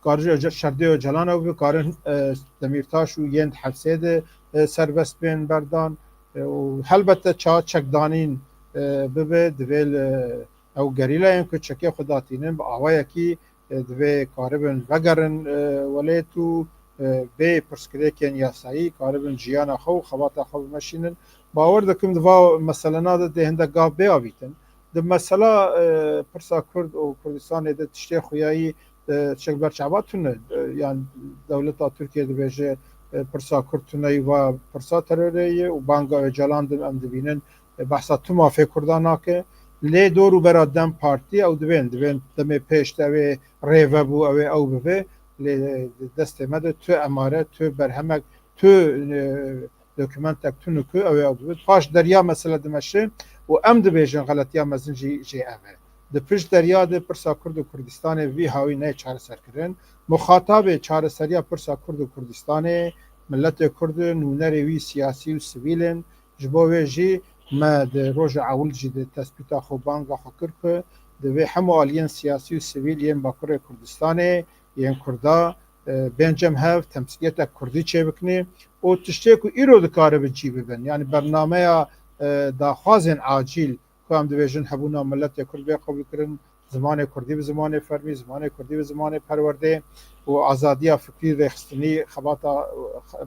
kar ji Oca-, şerdê Ocalan ew bikarin, e, Demîrtaş û yên di hefsê de, e, serbest bên berdan. E, û helbette ça çekdanîn, e, bibe, divê li, ew gerîlayên ku çekê xwe datînin bi awayekî, e, divê karibin vegerin, e, welêt û, e, bê pirsgirêkên yasayî karibin jiyana xwe û xebata xwe bimeşînin. Bawer dikim di va meselena de dê hindek gav bê avîtin. Di mesela, e, pirsa Kurd û Kurdistanê de tiştê xuyayî, e, tiştek berçava tune. E, yan dewleta Tirkiye dibêje, e, pirsa Kurd tune yî, va pirsa terorê ye û banga Ocalan din em dibînin, e, behsa tu mafê Kurdan nake. Lê dor û bera DEM Partî ew dibên, dibên demê pêş de ew ê rêve bû, ew ê ew bibe. Lê, e, destê me de tu emare, tu berhemek, tu, e, dokumentek tune ku ew ê ew bibit. Paş derya mesele dimeşe û em dibêjin xeletiya mezin jî jê ev e. Di pişt derya de pirsa Kurd û Kurdistanê vî hawî neyê çareserkirin. Muxatabê çareseriya pirsa Kurd û Kurdistanê miletê Kurd in, nûnerê wî siyasî û sivîl in. Ji bo wê jî me di roja ewil jî di tespîta xwe, banga xwe kir ku divê hemû aliyên siyasî û sivîl yên Bakurê Kurdistanê, yên Kurda, e, bên cem hev, temsîliyetek Kurdî çêbikine û tiştê ku îro dikare bi cî bibin. Yanî bernameya, e, daxwazên acîl ku em dibêjin hebûna miletê Kurd bê qebûlkirin, zimanê Kurdî bi zimanê fermî, zimanê Kurdî bi zimanê perwerdê û azadiya fikrî, rêxistinî, xebata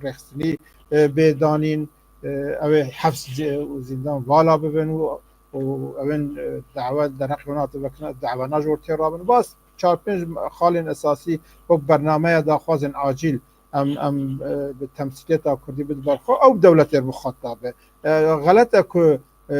rêxistinî, e, bê danîn, e, ew ê hefs û zîndan vala bibin û, û ew ên, e, dawe derheq wana divekin, dawana ji wir tê rabin. Bas çar pênc xalên esasî wek bernameya daxwazên acîl em, em, e, bi temsîliyeta Kurdî bidin ber xwe, ew dewletê muxatab e. E, xelet e ku, e,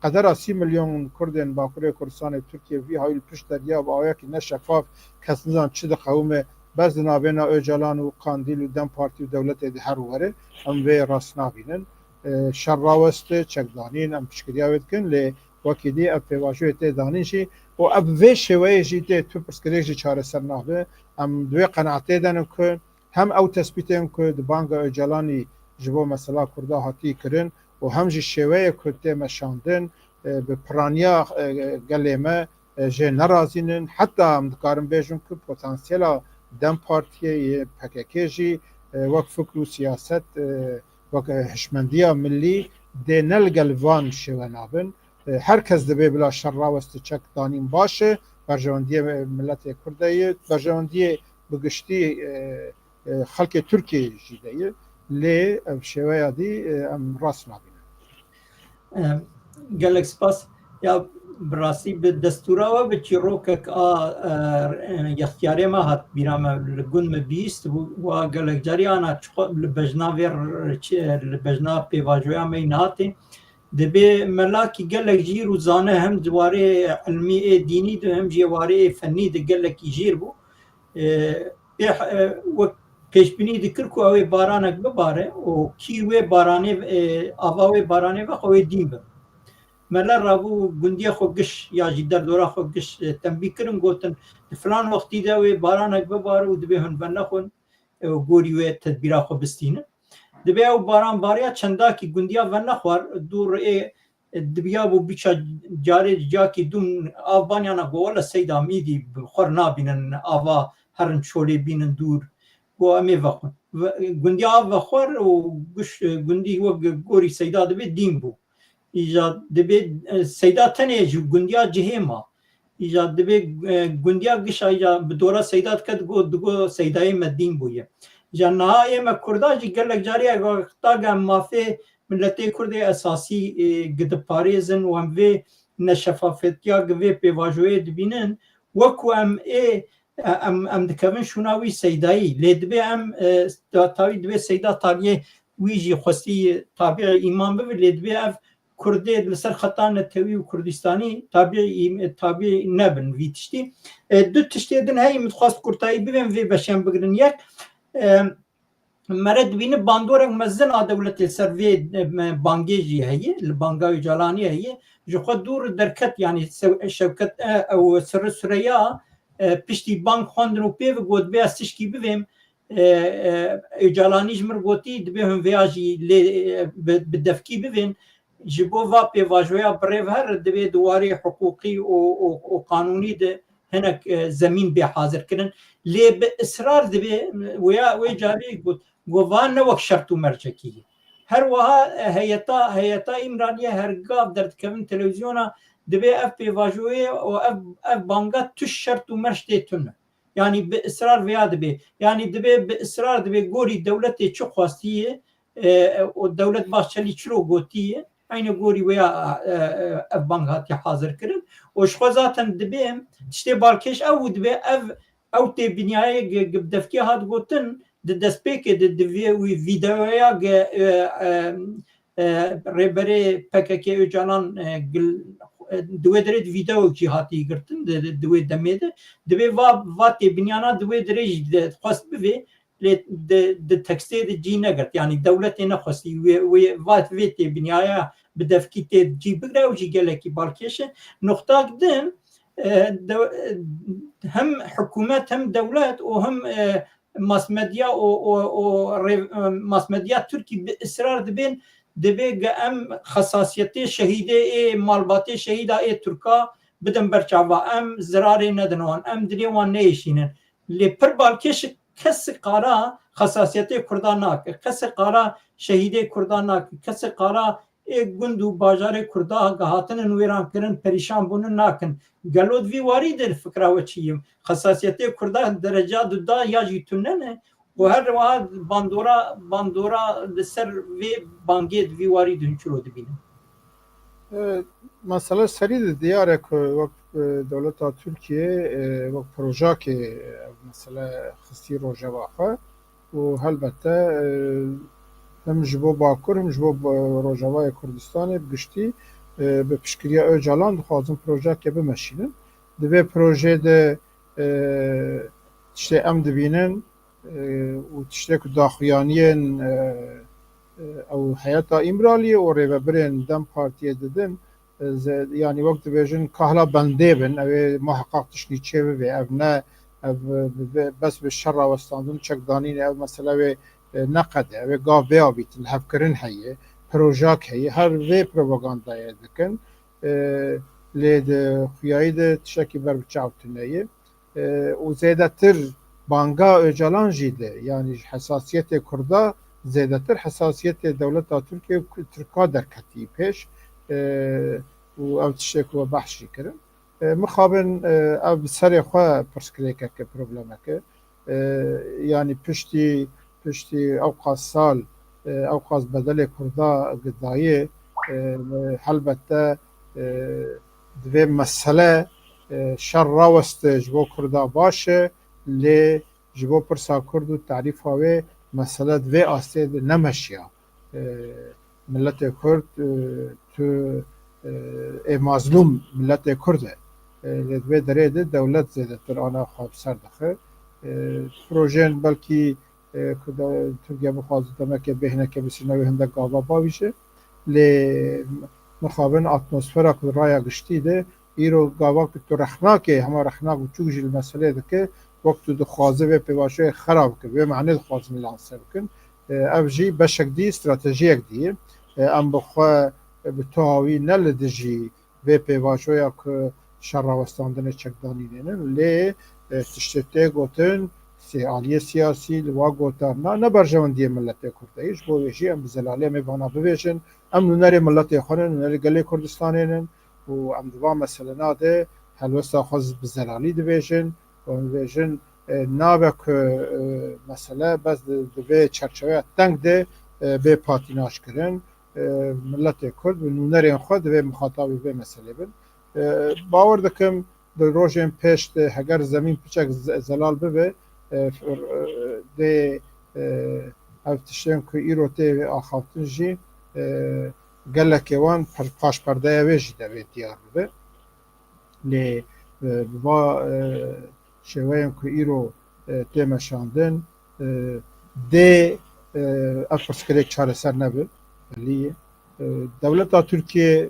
qedera sî milyon Kurdên Bakurê Kurdistanê Tirkiye vî hawî li pişt derya bi awayekî ne şefaf, kes nizan çi diqewime, bes di navbêna Ocalan û Kandîl û DEM Partî û dewletê de her were, em vê rast nabînin. E, şer raweste, çekdanîn, em piştgiriya wê dikin, lê wekî dî ev pêvajoyê tê danîn jî û ev vê şêweyê jî tê tu pirsgirêk jî çareser nabe. Em di wê qenaetê de ne ku hem ew tespîtên ku di banga Ocalanî ji bo mesela Kurda hatî kirin û hem jî şêweyê ku tê meşandin, e, bi piraniya, e, gelê me, e, jê nerazînin. Heta em dikarin bêjin ku potansiyela DEM Partiyê yê P K K jî, e, wek fikr û siyaset, e, wek, e, hişmendiya milî dê ne li gel van şêwe nabin. E, her kes dibê bila şer raweste çek danîn baş e. Berjewendiyê miletê Kurd de ye. Berjewendiyê bi giştî, e, e, xelkê Tirkiyeyê jî de ye. Lê ev şêweya dî, e, em rast nabînin. E, gelek spas. Ya bi rastî bi destûra we bi çîrokek a, e, e, yextiyarê me hat bîra me, li gund me bihîst bû, wa gelek carî ana çiqo li bejna vê r-, çi, li bejna pêvajoya me yî nehatê. Dibê melakî gelek jîr û zane hem di warê ilmî ê dînî de hem jî warê ê fennî de gelekî jîr bû. E, pê, e, wek pêşbînî dikir ku ew ê baranek bibare û kî wê baranê, e, ava wê baranê vexe wê dîn bibe. Mele rabû gundiya xwe giş ya jî derdora xwe giş, e, tembî kirin, gotin, di filan wextî de wê baranek bibare û dibê hûn venexwin, e, û gorî wê tedbîra xwe bistînin. Dibê ew baran bariya çendakî gundiya venexwar, dû rê, e, dibiya bû biça carê cakî dûm av banyana go wele Seyda mîdî bi xwe re nabînin ava herin çolê bînin dûr. Go em ê vexwin. Ve-, gundiya av vexwar û giş, e, gundî wek gorî Seyda dibê dîn bû. Îja dibê, e, Seyda tenê ji gundiya cihê ma. Îja dibê, e, gundiya gişa îja bi dora Seyda dike digo, digo Seydayê me dîn bûye. Ji niha ê me Kurda jî gelek carî ev wexta em mafê miletê Kurdê esasî, e, gidiparêzin û em vê neşefafetiya gi vê pêvajoyê dibînin, weku em ê, em, em dikevin şûna wî seydayî. Lê dibê em, e, ta-, tawî dibê seyda taliyê wî jî xwestî tabiî îman bibe, lê dibê ev Kurdê li ser xeta netewî û Kurdistanî tabiî, tabiî nebin vî tiştî. E, du tiştê din heye min dixwest kurtayî bibêm vê beşê em bigirin. Yek, e, mere dibîne bandorek mezin a dewletê li ser vê, e, bangê jî heye, li banga Ocalanî heye. Ji xwe dûr derket, yanî Sew-, Şewket, e, ew Sirri Sureya, e, piştî bang xwendin û pê ve got, "Bê ez tişkî bivêm." E, e, Ocalanî ji min gotî, "Dibê hûn vêya jî lê, e, bi, bi devkî bivên." Ji bo va pêvajoya birêve here dibê di warê hiqûqî û, û, û qanûnî de hinek, e, zemîn bê hazirkirin. Lê bi israr dibê, wêya, wê carî got, got, "Va ne wek şert û mercekî ye." Her wiha, e, heyeta, heyeta Îmraliyê her gav derdikevin televîzyona, dibê ev pêvajoyê û ev, ev banga tu şert û merc tê tune. Yanî bi israr vêya dibê. Yanî dibê bi israr dibê gorî dewletê çi xwestiye, e, û dewlet Bahçelî çiro gotiye, eynî gorî wêya, e, e, ev bang hatiye hazir kirin. Û ji xwe zaten dibê tiştê balkêş ew û dibê ev, ew têbîniyayê gi, gi bi devkê hat gotin, di destpêkê de di vê wî vîdeoya gi, e, e, e, rêberê P K K Ocalan, e, gil-, e, di wê derê di vîdeoyekî hatî girtin, di, di, di wê demê de. Dibê va, va têbîniyana di wê derê jî de xwest bivê, lê di, di tekstê de cî negirt. Yanî dewletê nexwestî wê, wê va vê têbîniyaya bi devkî tê cî bigre, ew jî gelekî balkêş e. Nuqtak din, e, de, e, hem hikûmet hem dewlet û hem, e, masmedya û, û, û rê-, e, masmedya Tirkî bi israr dibên, dibê ge em xesasiyetê şehîdê ê malbatê şehîda ê Tirka bidin ber çava. Em zirarê nedin wan, em dilê wan neyêşînin. Lê pir balkêş e, kesê qala xesasiyetê Kurda nake, kesê qala şehîdê Kurda nake, kesê qala ê gund û bajarê Kurda hatinin wêrankirin, perîşan bûnin nakin. Gelo di vî warî de fikra we çi ye? Xesasiyetê Kurda dereca duda ya jî tune ne? Û her wiha bandora, bandora li ser vê bangê di vî warî de hûn çilo dibînin? E, mesele serî de diyar e ku wek, e, dewleta Tirkiyê, e, wek projeyekê, e, mesele xistî rojeva xwe. û helbette, e, him ji bo Bakur, him ji bo, e, Rojavayê Kurdistanê bi giştî, e, bi piştgiriya Ocalan dixwazin projeyekê bimeşînin. Di vê projeyê de, e, tiştê em dibînin, e, û tiştê ku daxuyaniyên, e, e, ew heyeta Îmraliyê û rêvebirên DEM Partiyê didin, e, ze-, yanî wek dibêjin kahla bendê bin, ew ê muheqeq tiştî çê bibe. Ev ne, ev, e, bi, bi, bes bi şer rawestandin, çekdanînê, ev mesele wê, e, neqede, ew ê gav bê avîtin, lihevkirin heye, projak heye, her vê propagandayê dikin. E, lê di xuyayî de tiştekî ber bi çav tune ye. E, û zêdetir banga Ocalan jî de, yanî ji hesasiyetê Kurda zêdetir hesasiyetê dewleta Tirkiye û Tirka derketî pêş, e, û ev tiştê ku we behs jî kirin. E, mixabin, e, ev bi serê xwe pirsgirêkek e, problemek e. E, yanî piştî, piştî ewqas sal, e, ewqas bedelê Kurda gidayê, e, helbette, e, divê mesele, e, şer raweste ji bo Kurda baş e, lê ji bo pirsa Kurd û tarîfa wê mesele di vê astê de nemeşiya. E, miletê Kurd, e, tu, e, ê mazlûm miletê Kurd e. E, lê di vê derê de dewlet zêdetir ana xwe bi ser dixe. E, projeyên belkî, e, ku de, Tirkiye bixwaze demeke bêhneke bisîne wê hindek gava bavîje. Lê mixabin atmosfera ku raya giştî de îro gava ku tu rexnakê, hema rexnak biçûk jî li meselê dike, wek tu dixwaze vê pêvajoyê xera bike, vê manê dixwazin lanse bikin. E, ev jî beşek dî, stratejiyek dî ye. E, em bi xwe bi tuhawî ne li dijî vê pêvajoya ku şer rawestandinê çekdanînê ne, lê, e, tiştê tê gotin, sê aliyê siyasî li wa gotarna ne berjewendiyê miletê Kurd e. Ji bo wê jî em bi zelalê em ê vana bibêjin. Em nûnerê miletê xwe ne, nûnerê gelê Kurdistanê ne û em di van meselena de helwesta xwe bi zelalî dibêjin û em dibêjin, e, nabe ku, e, mesele bes di, di vê çerçeveya teng de, e, bê patînaj kirin. E, miletê Kurd bi nûnerên xwe divê mixatabî vê meselê bin. E, bawer dikim di rojên pêş de heger zemîn piçek ze-, zelal bibe, e, f-, e, dê, e, ev tiştên ku îro tê axaftin jî, e, gelekê wan per-, paşperdeya wê jî devê diyar bibe. Lê, e, bi va, e, şêweyên ku îro, e, tê meşandin, e, dê, e, ev pirsgirêk çareser nebe, belî ye. E, dewleta Tirkiye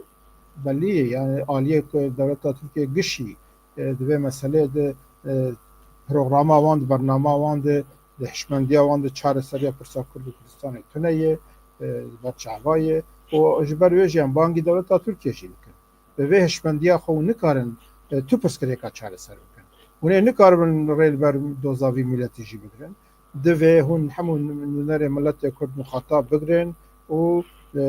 belî ye, yani aliyê ku dewleta Tirkiye gişî, e, di vê meseleyê de, e, programa wan de, bernama wan de, di hişmendiya wan de çareseriya pirsa Kurd û Kurdistanê tune ye, e, berçava ye. Û ji ber wê jî em bangî dewleta Tirkiye jî dikin. Bi vê hişmendiya xwe hûn nikarin, e, tu pirsgirêka çareser bikin. Hûn ê nikaribin rê li ber doza vî miletî jî bigirin. Divê hûn hemû nûnerê miletê Kurd muxatab bigirin û, e,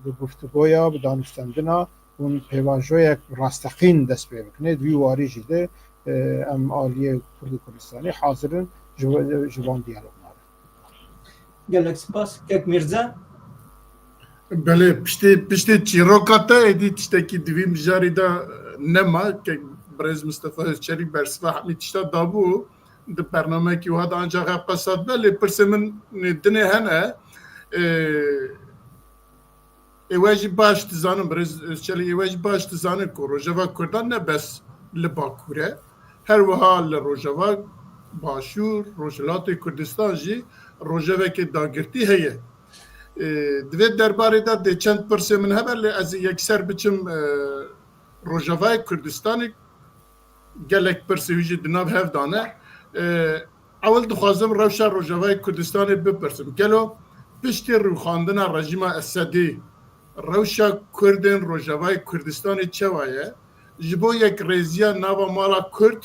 bi guftûgoya, bi danûstendina hûn pêvajoyek rasteqîn dest pê bikin. Ê di wî warî jî de, e, em aliyê Kurd û Kurdistanê hazir in ji, ji van diyalog nabe. Gelek spas, Kek Mîrze. Belê, piştê, piştê çîroka te êdî tiştekî di vî mijarî de nema, Kek Birêz Mistefa Özçelîk bersiva hemî tişta dabû di bernameyekî wiha de, ancaq ev qesa dibe, lê pirsê min dinê hene, e, Ê we jî baş dizanin, Birêz Özçelî, ê we jî baş dizanin ku rojeva Kurdan ne bes li Bakur e, her wiha li Rojava, Başûr, Rojhilatê Kurdistan jî rojevekê dagirtî heye. Ê, di vê derbarê de dê çend pirsê min hebe, lê ez ê yekser biçim, e, Rojavayê Kurdistanê, gelek pirsê wî jî di nav hev de ne. E, ewil dixwazim rewşa Rojavayê Kurdistanê bipirsim. Gelo piştî rûxandina rejîma Esedî rewşa Kurdên Rojavayê Kurdistanê çawa ye? Ji bo yekrêziya nava mala Kurd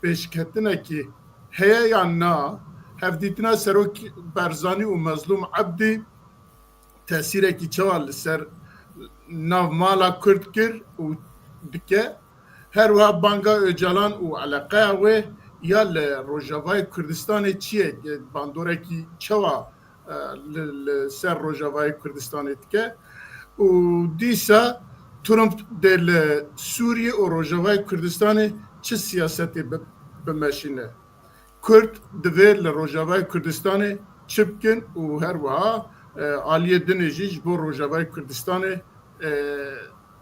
pêşketinekî heye yan na? Hevdîtina Serok Barzanî û Mezlûm Ebdî tesîrekî çawa li ser navmala Kurd kir û dike? Her wiha banga Ocalan û eleqeya wê ya li Rojavayê Kurdistanê çi ye? Bandorekî çawa, e, li, li ser Rojavayê Kurdistanê dike? Û dîsa Trump dê li Sûriyê û Rojavayê Kurdistanê çi siyasetê bi-, bimeşîne? Kurd divê li Rojavayê Kurdistanê çi bikin û her wiha, e, aliyê dinê jî ji bo Rojavayê Kurdistanê, e,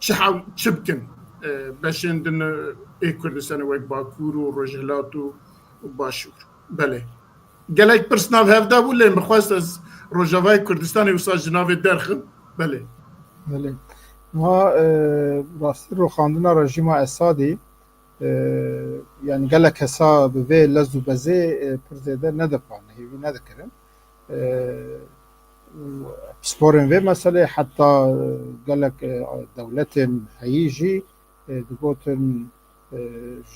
çi hew-, çi bikin, e, beşên din ê Kurdistanê wek Bakur û Rojhilat û, û Başûr. Belê. Gelek pirs nav hev de bû, lê min xwest ez Rojavayê Kurdistanê wisa ji navê derxim. Belê. Belê. Niha, e, rastî rûxandina rejîma Esadî, e, yani gelek kesa bi vê lez û bezê, e, pir zêde nedipane, hêvî nedikirin. E, pisporên vê meselê heta, e, gelek, e, dewletên heyî jî, e, digotin, e,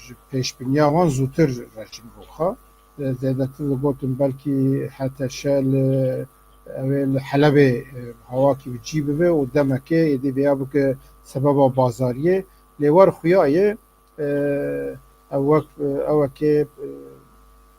ji pêşbîniya wan zûtir rejîm rûxa. E, zêdetir digotin belkî H T Ş li, ew ê li Helebê, e, hawakî bi cî bibe û demekê êdî vêya bike sebeba bazariyê. Lê wer xuya ye, e, ew wek, e, ewekê, e,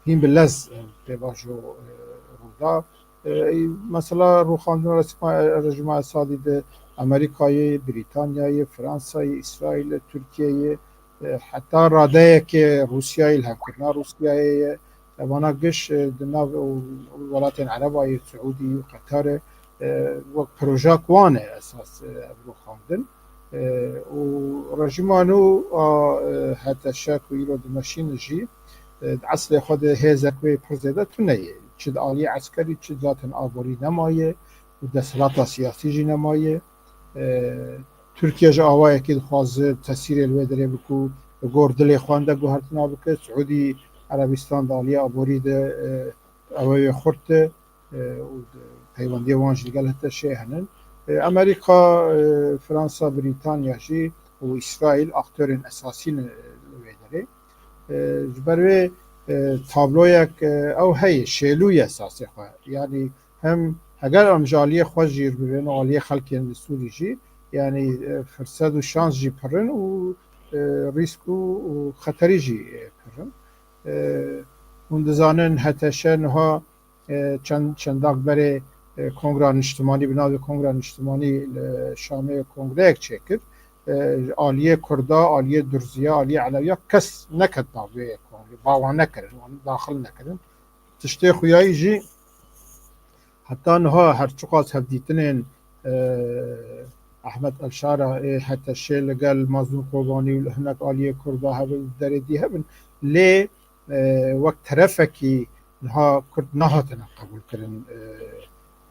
hîn bi lez, e, pêvajo, e, rû da. E, mesela rûxandina rejîma, rejîma Esadî de Amerîkayê, Brîtanyayê, Fransayê, Îsraîlê, Tirkiyeyê, e, heta radeyekê Rûsyayê, li hevkirina Rûsyayê ye. Evana giş, e, di nav û welatên Erebayê, Siûdî, Qetarê, e, wek projak wan e esas, e, ev rûxandin. E, û rejîma nû a, e, H T Ş ku îro dimeşîne jî, e, di eslê xwe de hêzek wê pir zêde tune ye. Çi di aliyê eskerî, çi zaten aborî nemaye û desthilata siyasî jî nemaye. E, Tirkiye ji awayekî dixwaze tesîrê li wê derê bike û li gor dilê xwe hinde guhertina bike. Siûdî Erebistan di aliyê aborî de, e, ew ê xurt e, e, û peywendiyê wan jî li gel H T Şê hene. E, Amerîka, e, Fransa, Brîtanya jî û Îsraîl aktorên esasî ne li wê derê. E, ji ber wê, e, tabloyek, e, ew heye, şêlû ye esasê xwe. Yanî hem heger em ji aliyê xwe jîr bibin û aliyê xelkên li Sûrî jî, yanî, e, firset û şans jî pir in û, e, rîsk û, û xeterî jî, e, pir in. E, hûn dizanin H T Ş niha, e, çend, çendaq berê, e, Kongra Niştimanî, bi navê Kongra Niştimanî li Şamê kongreyek çêkir. E, aliyê Kurda, aliyê Durziya, aliyê Elewiya kes neket nav vê kongrê. Ba wan nekirin, wan daxil nekirin. Tiştê xuyayî jî heta niha her çiqas hevdîtinên, e, Ehmed Elşara ê H T Ş li gel Mazlûm Kobanî û hinek aliyê Kurda hebin, derê dî hebin. Lê, e, wek terefekî niha Kurd nehatine qebûlkirin,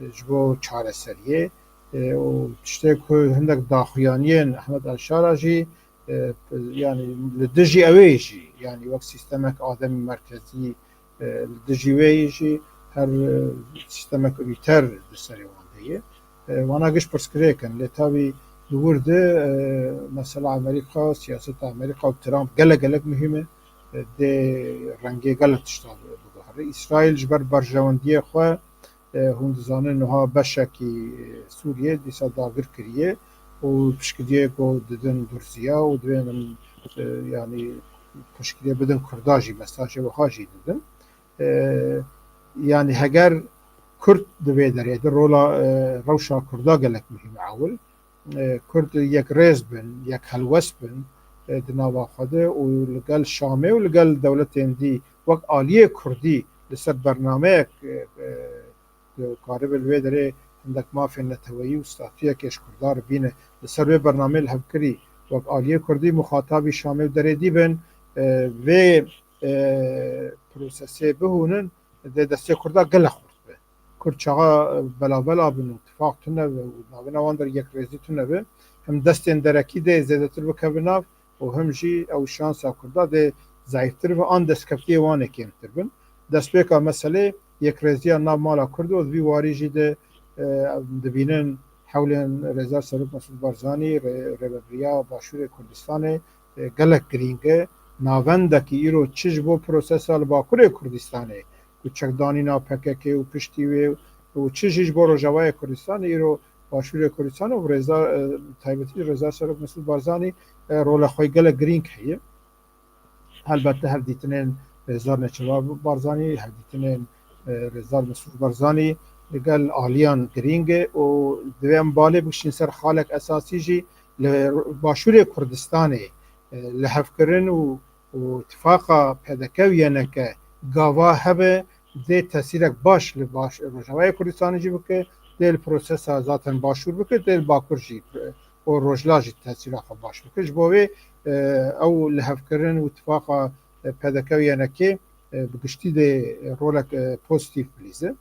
e, ji bo çareseriyê. E, û tiştê ku hindek daxuyaniyên Ehmed Elşara jî, e, yanî li dijî ew ê jî, yanî wek sîstemek ademî merkezî, e, li dijî wê yî jî her, e, sîstemek unîter di serê wan de ye. E, wana giş pirsgirêk in. Lê tabî li wir de, e, mesela Amerîka, siyaseta Amerîka û Trump gelek gelek muhîm e. E, dê rengê gelek tişta biguhere. Îsraîl ji ber berjewendiyê xwe, e, hûn dizanin niha beşekî, e, Sûriyê dîsa dagir kiriye û piştgiriyê ku didin Durziya û divê min, e, yanî piştgiriyê bidin Kurda jî, mesajê wiha jî didin. E, yanî heger Kurd di vê derê de rola, e, rewşa Kurda gelek muhîm e ewil. E, Kurd yekrêz bin, yekhelwest bin, e, di nava xwe de û li gel Şamê û li gel dewletên dî wek aliyê Kurdî li ser bernameyek, e, e, ku karibe li wê derê hindek mafên neteweyî û statuyekê ji Kurda re bîne, li ser wê bernameyê li hevkirî wek aliyê Kurdî muxatabî Şamê û derê dî bin, e, vê, e, prosesê bihûnin, dê destê Kurda gelek xurt be. Kurd çaxa, e, belabela bin û tifaq tune be û navêna wan der yekrêzî tune be, him destên derekî dê zêdetir bikeve nav û him jî ew şansa Kurda dê zayîftir be, an destkeftiyê wan ê kêmtir bin. Destpêka meselê yekrêziya nav mala Kurd û di vî warî jî de, e, dibînin hewlên Rêzdar Serok Mesûd Barzanî, rê-, rêvebiriya Başûrê Kurdistanê, e, gelek girîng e. Navendekî îro çi ji bo prosesa li Bakurê Kurdistanê ku çekdanîna P K K û piştî wê û çi jî ji bo Rojavayê Kurdistanê îro Başûrê Kurdistanê û Rêzdar, e, taybetî Rêzdar Serok Mesûd Barzanî, e, rola xwe gelek girîng heye. Helbette hevdîtinên Rêzdar Neçirvan Barzanî, hevdîtinên, e, Rêzdar Mesûd Barzanî li gel aliyan girîng e û divê em balê bikişîn ser xalek esasî jî li Başûrê Kurdistanê, e, lihevkirin û, û tifaqa P D K û Y N K gava hebe dê tesîrek baş li baş, Rojavayê Kurdistanê jî bike, dê li prosesa zaten Başûr bike, dê li Bakur jî, e, û Rojhilat jî tesîra xwe baş bike. Ji bo vê, e, ew lihevkirin û tifaqa, e, P D K û Y N K, e, bi giştî dê rolek, e, pozîtîf bilîze.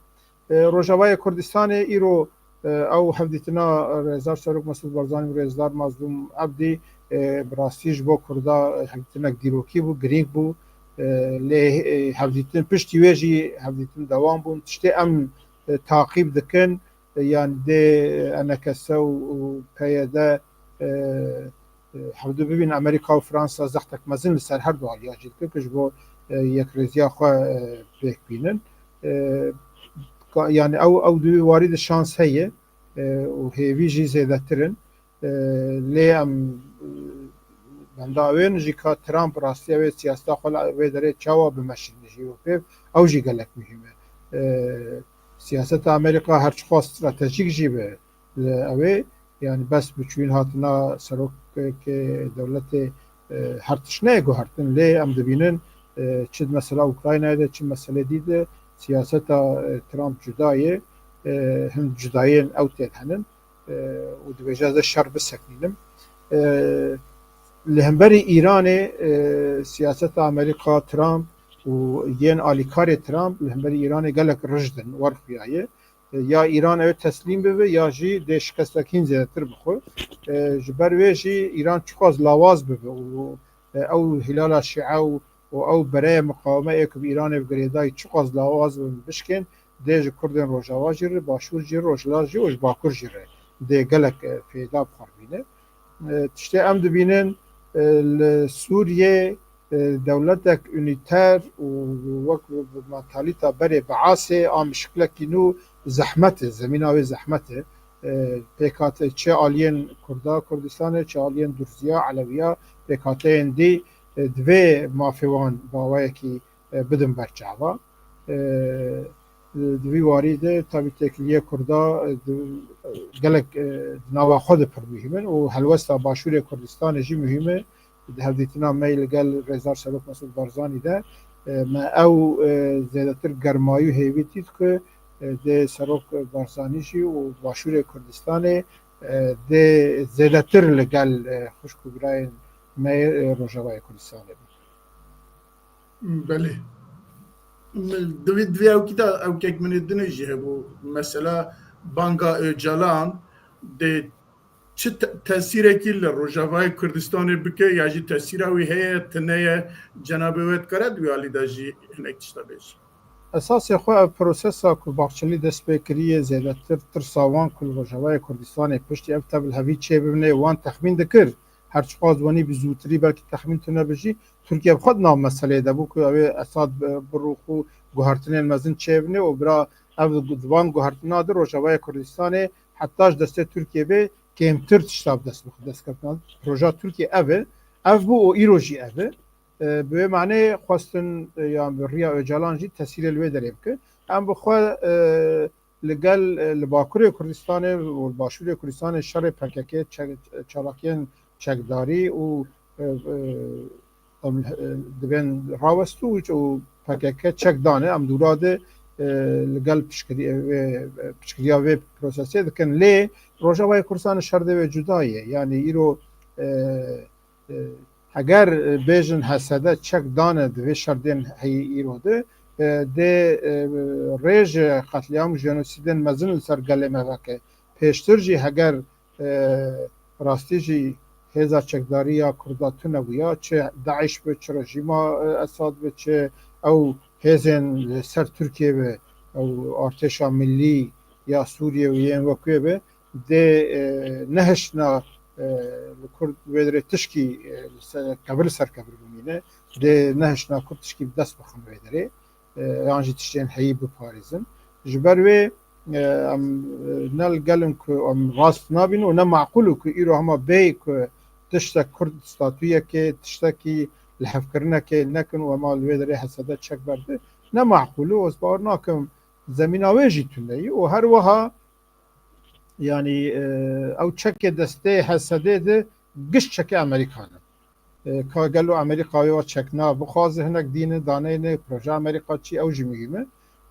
E, Rojavayê Kurdistanê îro, e, ew hevdîtina Rêzdar Serok Mesûd Barzanî û Rêzdar Mazlûm Ebdî, e, bi rastî ji bo Kurda, e, hevdîtinek dîrokî bû, girîng bû. E, lê, e, hevdîtin piştî wê jî hevdîtin dewam bûn. Tiştê em, e, taqîb dikin, e, yanî dê E N K S û, û P Y D, e, e, hevdu bibîn Amerîka û Fransa zextek mezin li ser her du aliya jî dike ku ji bo, e, yekrêziya xwe, e, pêk bînin. E, ka-, yanî ew, ew di wî warî de şans heye, e, û hêvî jî zêdetir in. E, lê em, e, benda wê jî ka Trump rastî ew ê siyaseta xwe li wê derê çawa bimeşîne jî û pê ew jî gelek muhîm e. E, siyaseta Amerîka her çiqas stratejîk jî be, li ew ê, yanî bes bi çûyîn hatina serokê dewletê, e, her tişt neyê guhertin, lê em dibînin, e, çi di mesela Ukraynayê de, çi meselê dî de siyaseta, e, Trump cuda ye, e, hin cudayên ew tê de henin, e, û dibêje ez ê şer bisekinînim. E, li hemberî Îranê, e, siyaseta Amerîka, Trump û yên alîkarê Trump li hemberî Îranê gelek rij din, werxuyaye. E, ya Îran ew teslîm bibe ya jî dê şikestek hîn zêdetir bixwe. E, ji ber wê jî Îran çiqas lawaz bibe û, e, ew hîlala şîe û, û ew bereye miqawime ê ku bi Îranê ve girêdayî çiqas lawaz bibin bişkên, dê ji Kurdên Rojava jî re, Başûr jî re, Rojhilat jî û ji Bakur jî re dê gelek, e, fêda bi xwe re bîne. E, tiştê em dibînin, e, li Sûriyê, e, dewletek unîter û wek bi, bi mentalîta berê Beasê a mişkilekî nû zehmet e, zemîna wê zehmet e. E, pêkhate çi aliyên Kurda Kurdistanê, çi aliyên Durziya, Elewiya, pêkhateyên dî, e, divê mafê wan bi awayekî e, bidin ber çava. E, di vî warî de tabî têkiliyê Kurda, e, di, gelek, e, di nava xwe de pir muhîm in û helwesta Başûrê Kurdistanê jî muhîm e. Di hevdîtina me li gel Rêzdar Serok Mesûd Barzanî de, e, me ew, e, zêdetir germayî û hêvî dît ku, e, dê Serok Barzanî jî û Başûrê Kurdistanê, e, dê zêdetir li gel, e, xwişk û birayên me yê, e, Rojavayê Kurdistanê bin. Belê. Divê, divê ewkî de ewkek min ê dinê jî hebû. Mesela banga Ocalan dê çi te-, tesîrekî li Rojavayê Kurdistanê bike ya jî tesîra wî heye, tune ye, cenabê we dikare di wî alî de jî hinek tişta bêje? Esasê xwe ev prosesa ku Baxçelî dest pê kiriye, zêdetir tirsa wan ku li Rojavayê Kurdistanê piştî ev tevlihevî çêbibine, wan texmîn dikir. Her çiqas wanî bi zûtirî belkî texmîn tune bi jî, Tirkiye bi xwe di nav meseleyê de bû ku ew ê Esad bi, bi rûx û guhertinên mezin çêbine û bira ev di van guhertina de Rojavayê Kurdistanê heta ji destê Tirkiye bê kêmtir tişta bi dest bixin, destketina proja Tirkiye ev e. Ev bû û îro jî ev e. E, bi wê maneyê xwestin, e, yan bi riya Ocalan jî tesîrê li wê derê bike. Em bi xwe, e, li gel, e, li Bakurê Kurdistanê û li Başûrê Kurdistanê şerê P K K, çek-, çalakiyên çekdarî û, e, e, em, e, divên rawestû û P K K çek dane. Em dûra de, e, li gel piştgirî-, e, vê, e, piştgiriya vê prosesê dikin. Lê Rojavayê Kurdistanê şer dê wê cuda ye. Yanî îro, e, e, heger, e, bêjin H S D çek dane di vê şerdên heyî îro de, e, dê, e, rê ji qetlîam û jenosîdên mezin li ser gelê me veke. Pêştir jî heger, e, rastî jî hêza çekdarî ya Kurda tune bûya, çi DAIŞ bi, çi rejîma, e, Esad bi, çi ew hêzên li ser Tirkiye bi, ew artêşa millî ya Sûriye û yên wekuyê bi, dê, e, nehiştina, e, li Kurd wê derê tişkî, e, li ser, kevir li ser kevir bimîne, dê nehiştina Kurd tişkî bi dest bixin wê derê, e, yan jî tiştên heyî biparêzin. Ji ber wê, e, em, e, ne li gel in ku em rast nabîn û ne maqûl û ku îro hema bêyî ku tiştek Kurd statûyekê, tiştekî lihevkirinekê nekin û hema li wê derê H S D çek berde, ne maqûl û ez bawer nakim zemîna wê jî tune ye û her wiha, yanî, e, ew çekê destê H S D de giş çekê Amerîkan in. E, ka gelo Amerîka wê wa çekna bixwaze, hinek dîne, daneyne, proje Amerîka çi, ew jî muhîm e.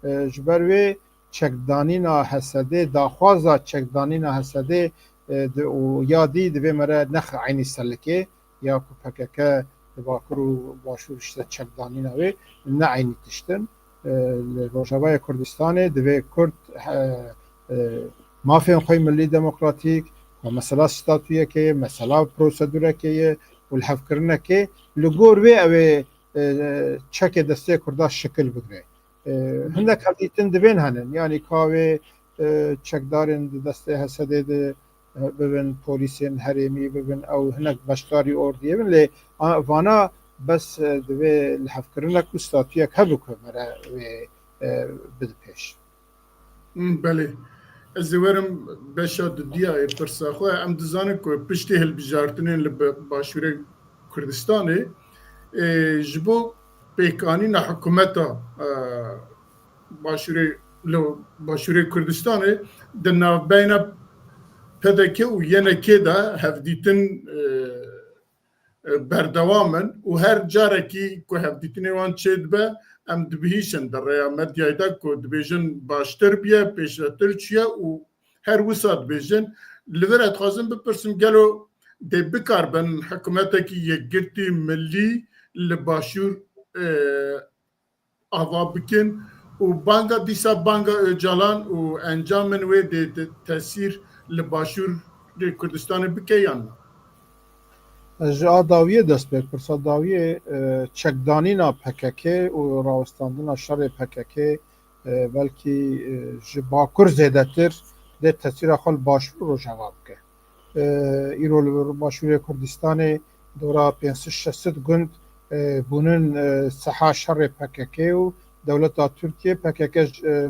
E, ji ber wê çekdanîna H S D, daxwaza çekdanîna H S D, e, di, û ya dî divê me re nexe eynî selikê, ya ku P K K di Bakur û Başûr işte çekdanîna wê ne eynî tiştin. E, li Rojavayê Kurdistanê divê Kurd, e, e, mafên xwe milî demokratîk, mesela statûyekê ye, mesela prosedûrekê ye û lihevkirinekê, li gor wê ew ê, e, çekê destê Kurda şikil bigre. E, hinek hevdîtin divên henin. Yanî ka wê, e, çekdarên di destê H S D de, e, bibin, polîsên herêmî bibin, ew hinek beşdarî ordiyê bin, lê a, vana bes, e, divê lihevkirinek û statûyek hebe ku me re wê, e, bide pêş. Hmm, belê. Ez ê werim beşa dudiya ê pirsa xwe. Em dizanin ku piştî hilbijartinên li bi-, Başûrê Kurdistanê, e, ji bo pêkanîna hikûmeta, e, Başûrê, li Başûrê Kurdistanê di navbeyna P D K û Y N K de hevdîtin, e, e, berdewam in û her carekî ku hevdîtinê wan çêdibe, em dibihîşin di rêya medyayê de ku dibêjin baştir bûye, pêşvetir çûye û her wisa dibêjin. Li vir ez dixwazim bipirsim, gelo dê bikarbin hikûmetekî yekgirtî milî li Başûr, e, ava bikin û banga dîsa banga Ocalan û encamên wê dê te-, tesîr li Başûrê Kurdistanê bike yan na? Ez ji a dawiyê dest pê, pirsa dawiyê, e, çekdanîna P K K û rawestandina şerê P K K, e, belkî, e, ji Bakur zêdetir dê tesîra xwe li Başûr û Rojava bike. E, îro li Başûrê Kurdistanê dora pênc sed şeş sed gund, e, bûnin, e, seha şerê P K K û dewleta Tirkiye, P K K, e,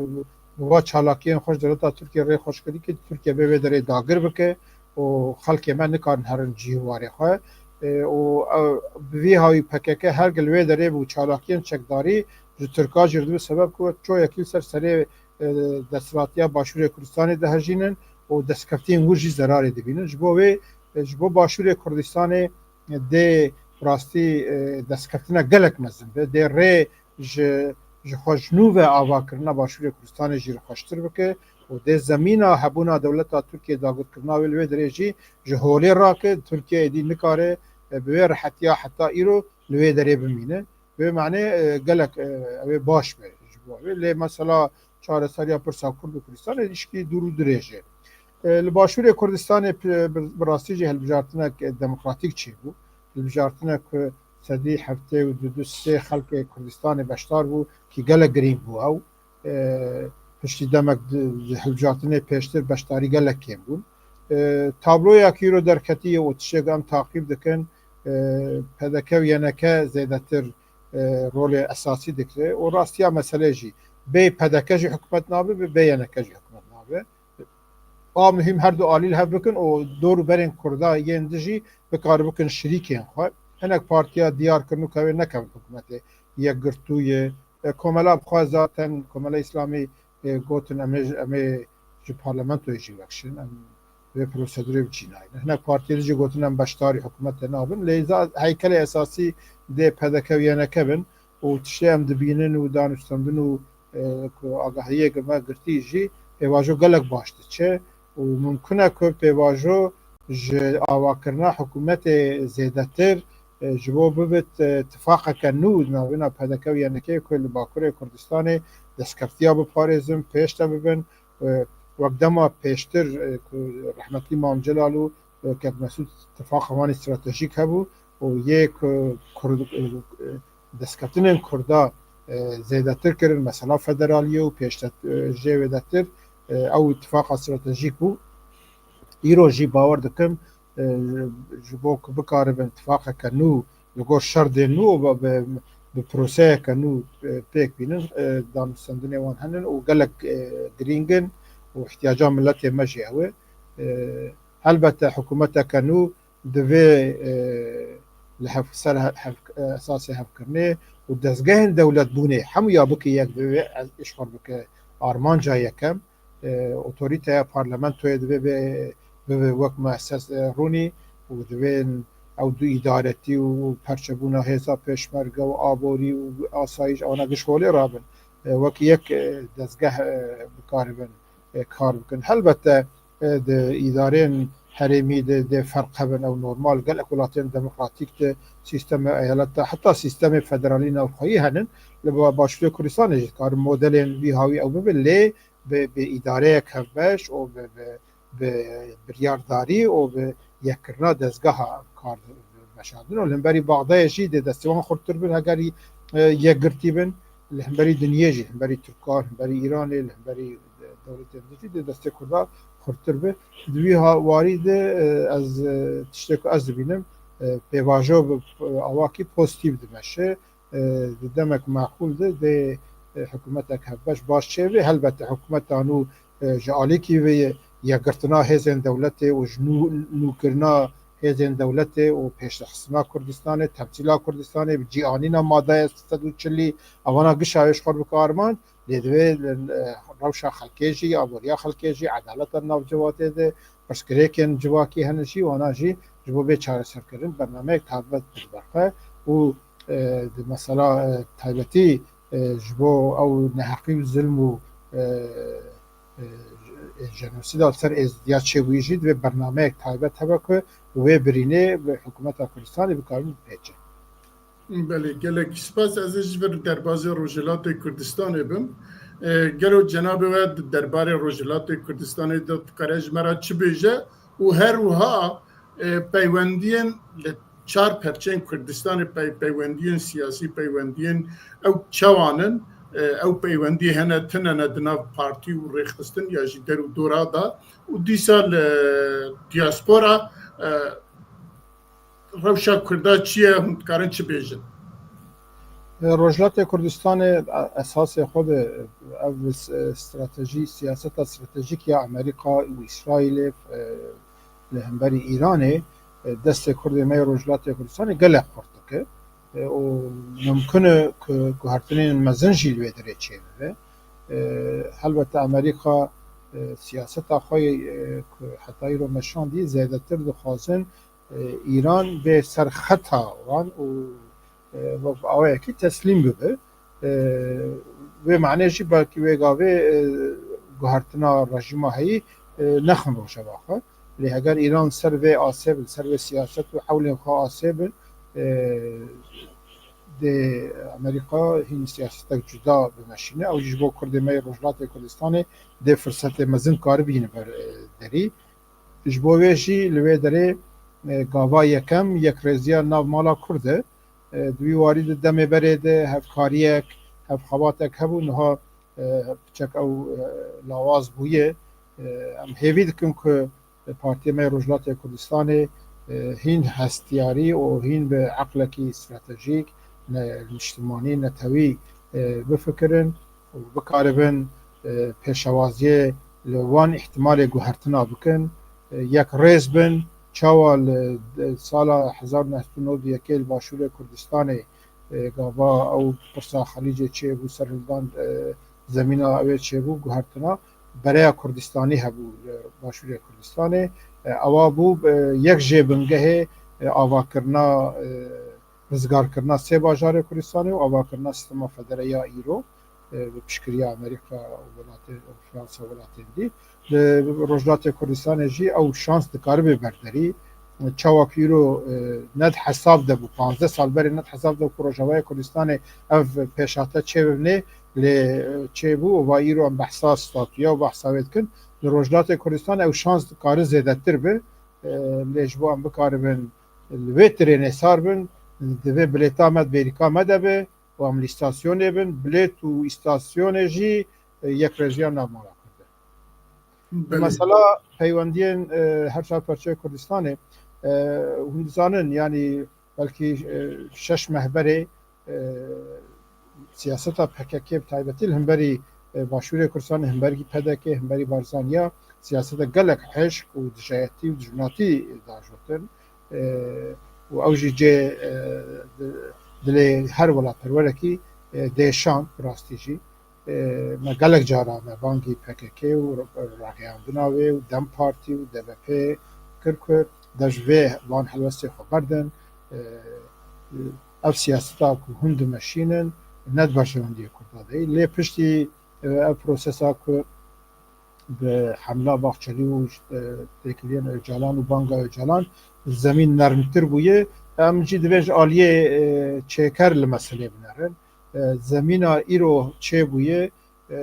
bi va çalakiyên xwe ji dewleta Tirkiye rê xweş kirî ku Tirkiye bê wê derê dagir bike û xelkê me nikarin herin cihê warê xwe. E, û, e, bi vî hawî P K K her gil wê derê bû çalakiyên çekdarî ji Tirka jî dibe sebeb ku çoyekî li ser serê, e, desthilatiya Başûrê Kurdistanê dihejînin û destkeftiyên wir jî zerarê dibînin. Ji bo wê, e, ji bo Başûrê Kurdistanê, e, dê rastî, e, destkeftina gelek mezin be, dê rê ji, ji xwe ji nû ve avakirina Başûrê Kurdistanê jî xweştir bike û dê zemîna hebûna dewleta Tirkiyê, dagirkirina wê li wê derê jî ji holê rake. Tirkiye êdî nikare, e, bi wê rehetiya heta îro li wê derê bimîne. Bi wê manê, e, gelek, e, ew ê baş be ji bo wê. Lê mesela çareseriya pirsa Kurd û Kurdistanê tişkî dûr û dirêj e. E, li Başûrê Kurdistanê pi-, bi, bi rastî jî hilbijartinek, e, demokratîk çêbû. Hilbijartinek ku sedî heftê û du du sê xelkê Kurdistanê beşdar bû, kî gelek girîng bû ew. E, piştî demek di, di hilbijartinê pêştir beşdarî gelek kêm bûn. E, tabloya ku îro derketiye û tiştê ku em taqîb dikin, e, P D K û Y N K zêdetir, e, rolê esasî dikire û rastiya meselê jî bê P D K jî hikûmet nabe, bê, bê Y N K jî hikûmet nabe. A muhîm her du alî li hev bikin û dor û berên Kurda yên di jî bikaribikin şirîkên xwe. Hinek partiya diyar kirin û kevê nekevin hikûmetê yekgirtûyê. E, komela bi xwe zaten, Komela Îslamî, e, gotin em ê, em ê ji parlamentoyê jî vekişin, em vê prosedurê bi cî nayînin. Hinek partiyê di jî gotin em beşdarî hikûmetê nabin. Lê za-, heykelê esasî dê P D K û Y N K bin û tiştê em dibînin û danûstendin û, e, ku agahiyê me girtî jî pêvajo gelek baş diçe û mimkun e ku pêvajo ji avakirina hikûmetê zêdetir, e, ji bo bibit, e, tifaqeke nû di navbêna P D K û Y N K ku li Bakurê Kurdistanê destkeftiya biparêzin, pêş de bibin. E, wek dema pêştir, e, ku rehmetî Mam Celal û, e, Kek Mesûd tifaqa wan stratejîk hebû û yê ku Kurd, e, e, destkeftinên Kurda, e, zêdetir kirin, mesela federaliyê û pêşde, e, jê wêdetir, e, ew tifaqa stratejîk bû. Îro jî bawer dikim, e, ji bo ku bikaribin tifaqeke nû li gor şerdên nû û bi, bi, bi proseyeke nû, e, pêk bînin, e, danûstendinê wan henin û gelek, e, girîng in û ihtiyaca miletê me jî ew e. E, helbete hikûmeteke nû divê, e, li hev-, ser he-, hev-, e, esasê hevkirinê û dezgehên dewletbûnê hemûya bike yek, divê ez îşxor bike armanca yekem. E, otorîteya parlamentoyê divê bê, bibe wek mueses, e, rûnî û divê ew du îdaretî û perçebûna hêza pêşmerge û aborî û asayîş, ewana giş holê rabin. E, wek yek, e, dezgeh, e, bikaribin, e, kar bikin. Helbete, e, di îdareyên herêmî de, de ferq hebin, ew normal. Gelek welatên demokratîk de sîstemê eyaleta, heta sîstemê federalî navxweyî henin. Li ba-, Başûrê Kurdistanê jî dikarin modelên vî hawî ew bibin, lê bi, bi îdareyek hevbeş û bi, bi, bi biryardarî û bi yekkirina dezgeha kar veşandin û li hemberî Baxdayê jî dê destê wan xurttir bin hegerî, e, yekgirtî bin, li hemberî dinyê jî, li hemberî Tirkan, li hemberî Îranê, li hemberî dewletên din jî dê destê Kurda xurttir be. Di wî ha-, warî de, e, ez, e, tiştê ku ez dibînim, e, pêvajo bi, e, awakî pozîtîf dimeşe. E, di demek maqûl de dê, e, hikûmetek hevbeş baş çêbê. Helbete hikûmeta nû, e, ji alîkî vê yekgirtina hêzên dewletê û ji nû, nûkirina hêzên dewletê û pêşxistina Kurdistanê, temsîla Kurdistanê, bi cî anîna madeyê sed û çilî, evana gişa wê ji xwe bike armanc, lê divê, e, rewşa xelkê jî, aboriya xelkê jî, edaleta nav civatê de, pirsgirêkên civakî hene jî, wana jî ji bo bê çareserkirin bernameyek taybet bide ber xwe û, e, di mesela, e, taybetî, e, ji bo ew neheqî û zilm û, e, e, jenosîda li ser Êzidiya çêbûyî jî divê bernameyek taybet hebe ku wê birînê bi hikûmeta Kurdistanê bikaribin bipêçin. Belê, gelek spas. Ez ê ji vir derbazê Rojhilatê Kurdistanê bim. E, gelo cenabê we di derbarê Rojhilatê Kurdistanê de dikare ji me re çi bêje û her wiha, e, peywendiyên li çar perçeyên Kurdistanê, pey-, peywendiyên siyasî, peywendiyên ew çawan in, e, ew peywendiyê hene tune ne di nav partî û rêxistin ya jî der û dora de û dîsa li diaspora, e, rewşa Kurda çi ye, hûn dikarin çi bêjin? Rojhilatê Kurdistanê, e, esasê xwe de ev, e, stratejî, siyaseta stratejîk ya Amerîka û Îsraîlê, e, li hemberî Îranê, e, destê Kurdê me yê Rojhilatê Kurdistanê gelek xurt dike. û mimkun e ku guhertinên mezin jî li wê derê çêbibe. E, helbete Amerîka, e, siyaseta xwe yê, e, ku heta îro me şandî zêdetir dixwazin, e, Îran bê ser xeta wan û, e, bi awayekî teslîm bibe. E, wê manê jî belkî wê gavê, e, guhertina rejîma heyî, e, nexin rojeva xwe. Lê heger Îran ser vê asê bin, ser vê siyaset û hewlên xwe asê bin, e, dê Amerîka hîn siyasetek cuda bimeşîne. Ew jî ji bo Kurdê me yê Rojhilatê Kurdistanê dê firsetê mezin karibîne ber, e, derî. Ji bo wê jî li wê derê, e, gava yekem yekrêziya nav mala Kurd e. E, di wî warî de demê berê de hevkariyek, hevxebatek hebû, niha, e, piçek ew, e, lawaz bûye. E, em hêvî dikin ku Partiya me yê Rojhilatê Kurdistanê, e, hîn hestiyarî û hîn bi eqlekî stratejîk, ne-, niştimanî, netewî, e, bifikirin û bikaribin, e, pêşewaziyê li wan îhtimalê guhertina bikin, e, yekrêz bin, çawa li, e, sala hezar neh sed û nod û yekê li Başûrê Kurdistanê, e, gava ew pirsa Xelîcê çêbû, serhildan, e, zemîna wê çêbû, guhertina bereya Kurdistanî hebû li Başûrê Kurdistanê. E, ewa bû, e, yek jê bingehê, e, avakirina, e, rizgarkirina sê bajarê Kurdistanê û avakirina sîstema federe ya îro, e, bi piştgiriya Amerîka û welatê, Fransa û welatên dî. Li Rojhilatê Kurdistanê jî ew şans dikaribe berderî. Çawa ku îro, e, ne di hesab de bû, panzdeh sal berê ne di hesab de ku Rojavayê Kurdistanê ev pêşhate çêbibinê, lê, e, çêbû û va îro em behsa statûya û behsa wê dikin. Li Rojhilatê Kurdistanê ew şans dikare zêdetir be, e, lê ji bo em bikaribin li wê tirênê sar bin, divê bilêta me di bêrîka me de be û em li îstasyonê bin, bilêt û îstasyonê jî, e, yekrêziya nav mala Kurd e. Belê. Mesela peywendiyên, e, her çar parçeyê Kurdistanê, e, hûn dizanin, yanî belkî, e, şeş meh berê, e, siyaseta P K K bi taybetî li hemberî, e, Başûrê Kurdistanê, hemberî P D K, hemberî Barzaniya siyaseta gelek hişk û dijayetî û dijminatî dajotin. E, û ew jî cê, e, di-, dilê her welatperwerekî, e, dêşan, bi rastî jî. E, me gelek cara me bangî P K K û rageyandina wê û DEM Partî û D B P kir ku de ji vê van helwestê xwe berdin. E, ev siyaseta ku hûn dimeşînin ne di berjewendiyê Kurda de ye. Lê piştî, e, ev prosesa ku bi hemla Bahçelî û, e, têkiliyên Ocalan û banga Ocalan zemîn nermtir bûye, em jî divê ji aliyê, e, çêker li meselê binerin. E, zemîna îro çêbûye, e,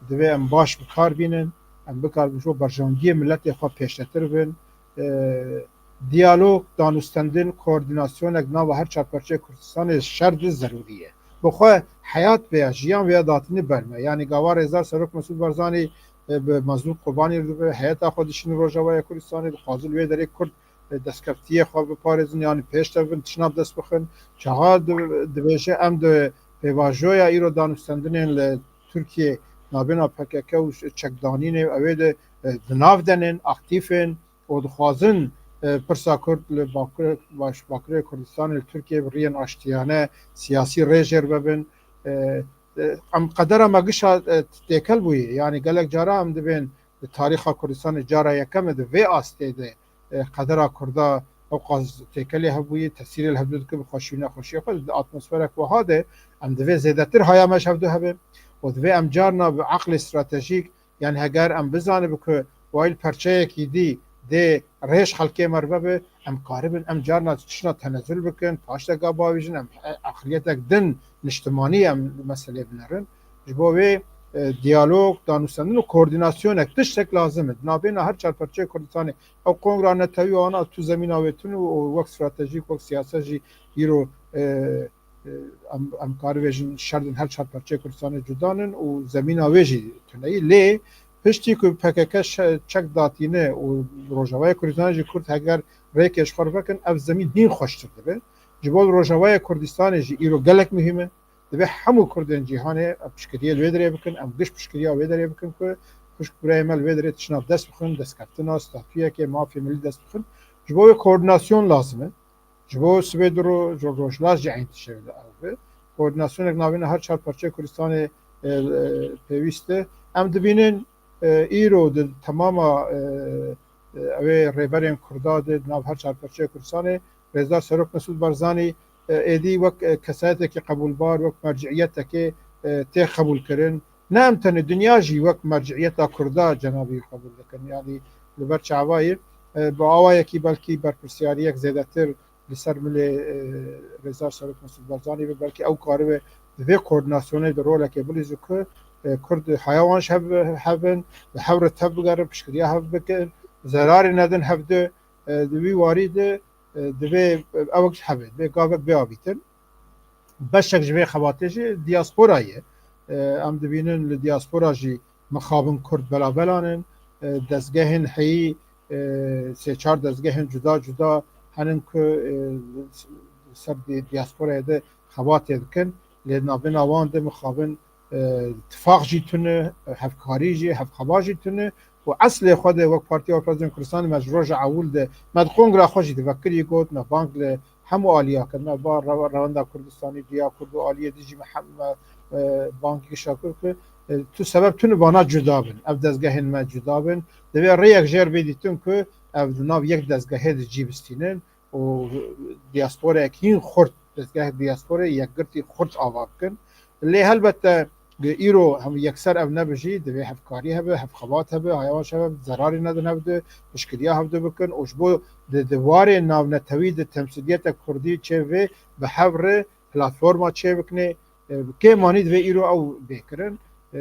divê em baş bi kar bînin, em bikaribin ji bo berjewendiyê miletê xwe pêşetir bin. E, diyalog, danûstendin, koordinasyonek nava her çar parçeyê Kurdistanê şer di zerûrî ye. Bi xwe heyat vê ya, jiyan vê ya datîne ber me. Yanî gava Rêzdar Serok Mesûd Barzanî, e, bi Mezlûm Qurbanî re dibe, heyeta xwe dişîne Rojavaya Kurdistanê, dixwazin li wê derê Kurd, e, destkeftiyê xwe biparêzin, yanî pêş de bin, tişna bi dest bixin. Çaxa di-, dibêje em di pêvajoya îro danûstendinên li Tirkiyê nabêna P K K û çekdanînê, ew ê di, e, di nav de nin, aktîf in û dixwazin, e, pirsa Kurd li Bakur, baş, Bakurê Kurdistanê li Tirkiyê bi riyên aştiyane siyasî rê jêr bibin. E, e, em qedera me gişa, e, têkel bûye. Yanî gelek cara em dibên di tarîxa Kurdistanê cara yekem e di vê astê de, e, qedera Kurda ew qas têkelê hebûye, tesîrê li hevdu dike bi xweşî û nexweşiya xwe. Di atmosferek wiha de em divê zêdetir haya me ji hevdu hebe û divê em carna bi eqlê stratejîk, yanî heger em bizanibin ku wayî li perçeyekî dî dê rêj xelkê me re vebe, em karibin, em carna tişna tenezul bikin, paşteka bavêjin, em, e, eqliyetek din niştimanî em li meselê binerin. Ji bo wê, e, diyalog, danûstendin û koordinasyonek, tiştek lazim e. Di navbêna her çar parçeyê Kurdistanê ew kongra netewî wana tu zemîna wê tune û wek stratejîk, wek siyaset jî îro, e, e, em, em karibêjin şerdin her çar parçeyê Kurdistanê cuda nin û zemîna wê jî tune ye. Lê piştî ku P K K şe-, çek datîne û Rojavayê Kurdistanê jî Kurd heger rêkê ji xwe re vekin, ev zemîn hîn xweştir dibe. Ji bo Rojavayê Kurdistanê jî îro gelek muhîm e. Divê hemû Kurdên cîhanê em piştgiriyê li wê derê bikin, em giş piştgiriya wê derê bikin ku xwişk birayê me li wê derê tişna bi dest bixin, destkeftina, statuyekê, mafê milî dest bixin. Ji bo wê koordinasyon lazim e. Ji bo sibê du ro-, ji rojhilat jî eyn tiştê li ev bi. Koordinasyonek navîna her çar parçeyê Kurdistanê, e, e, pêwîst e. Em dibînin, e, îro di temama, e, e, ew ê rêberên Kurda de di nav her çar parçeyê Kurdistanê, Rêzdar Serok Mesûd Barzanî, e, êdî wek, e, kesayetekî qebûlbar, wek merciyetekê, e, tê qebûlkirin. Ne em tenê, dinya jî wek merciyeta Kurda cenabî qebûl dikin. Yanî li ber çavayê, e, bi awayekî belkî berpirsiyariyek zêdetir li ser milê, e, Rêzdar Serok Mesûd Barzanî be, belkî ew karibe di vê koordinasyonê de rolekê bilîze ku, e, Kurd haya wan ji hev, hev bin, bi hev re tev bigerin, piştgiriya hev bikin, zerarê nedin hev de, e, di wî warî de, e, divê ew ji hev, divê gavek bê avîtin. Beşek ji vê xebatê jî diaspora ye. E, em dibînin li diaspora jî mixabin Kurd belabelan in. E, dezgehên heyî, e, sê çar dezgehên cuda cuda henin ku, e, ser di-, diasporayê de xebatê dikin. Lê navbêna wan de mixabin, e, tifaq jî tune, hevkarî jî, hevxeba jî tune û eslê xwe de wek Partiya Opozîsyonê Kurdistanê me ji roja ewil de me di kongra xwe jî divekirî got, me bang li hemû aliya kir, me ba rewe-, rewenda Kurdistanî, Diya Kurd û aliyê din jî me hem, me, e, bang gişa kir ku, e, tu sebeb tune vana cuda bin, ev dezgehên me cuda bin, divê rêyek jêr bê dîtin ku ev di nav yek dezgehê de cî bistînin û diasporayek hîn xurt, dezgeh diasporayê yekgirtî xurt ava bikin. Lê helbette îro hem yekser ev nebe jî, divê hevkarî hebe, hevxebat hebe, haya wan ji hev, zerarê nedin hev de, piştgiriya hev de bikin û ji bo di, di warê navnetewî de temsîliyetek Kurdî çêvê bi hev re platforma çêbikinê, e, bi kêmanî divê îro ew bê kirin, e,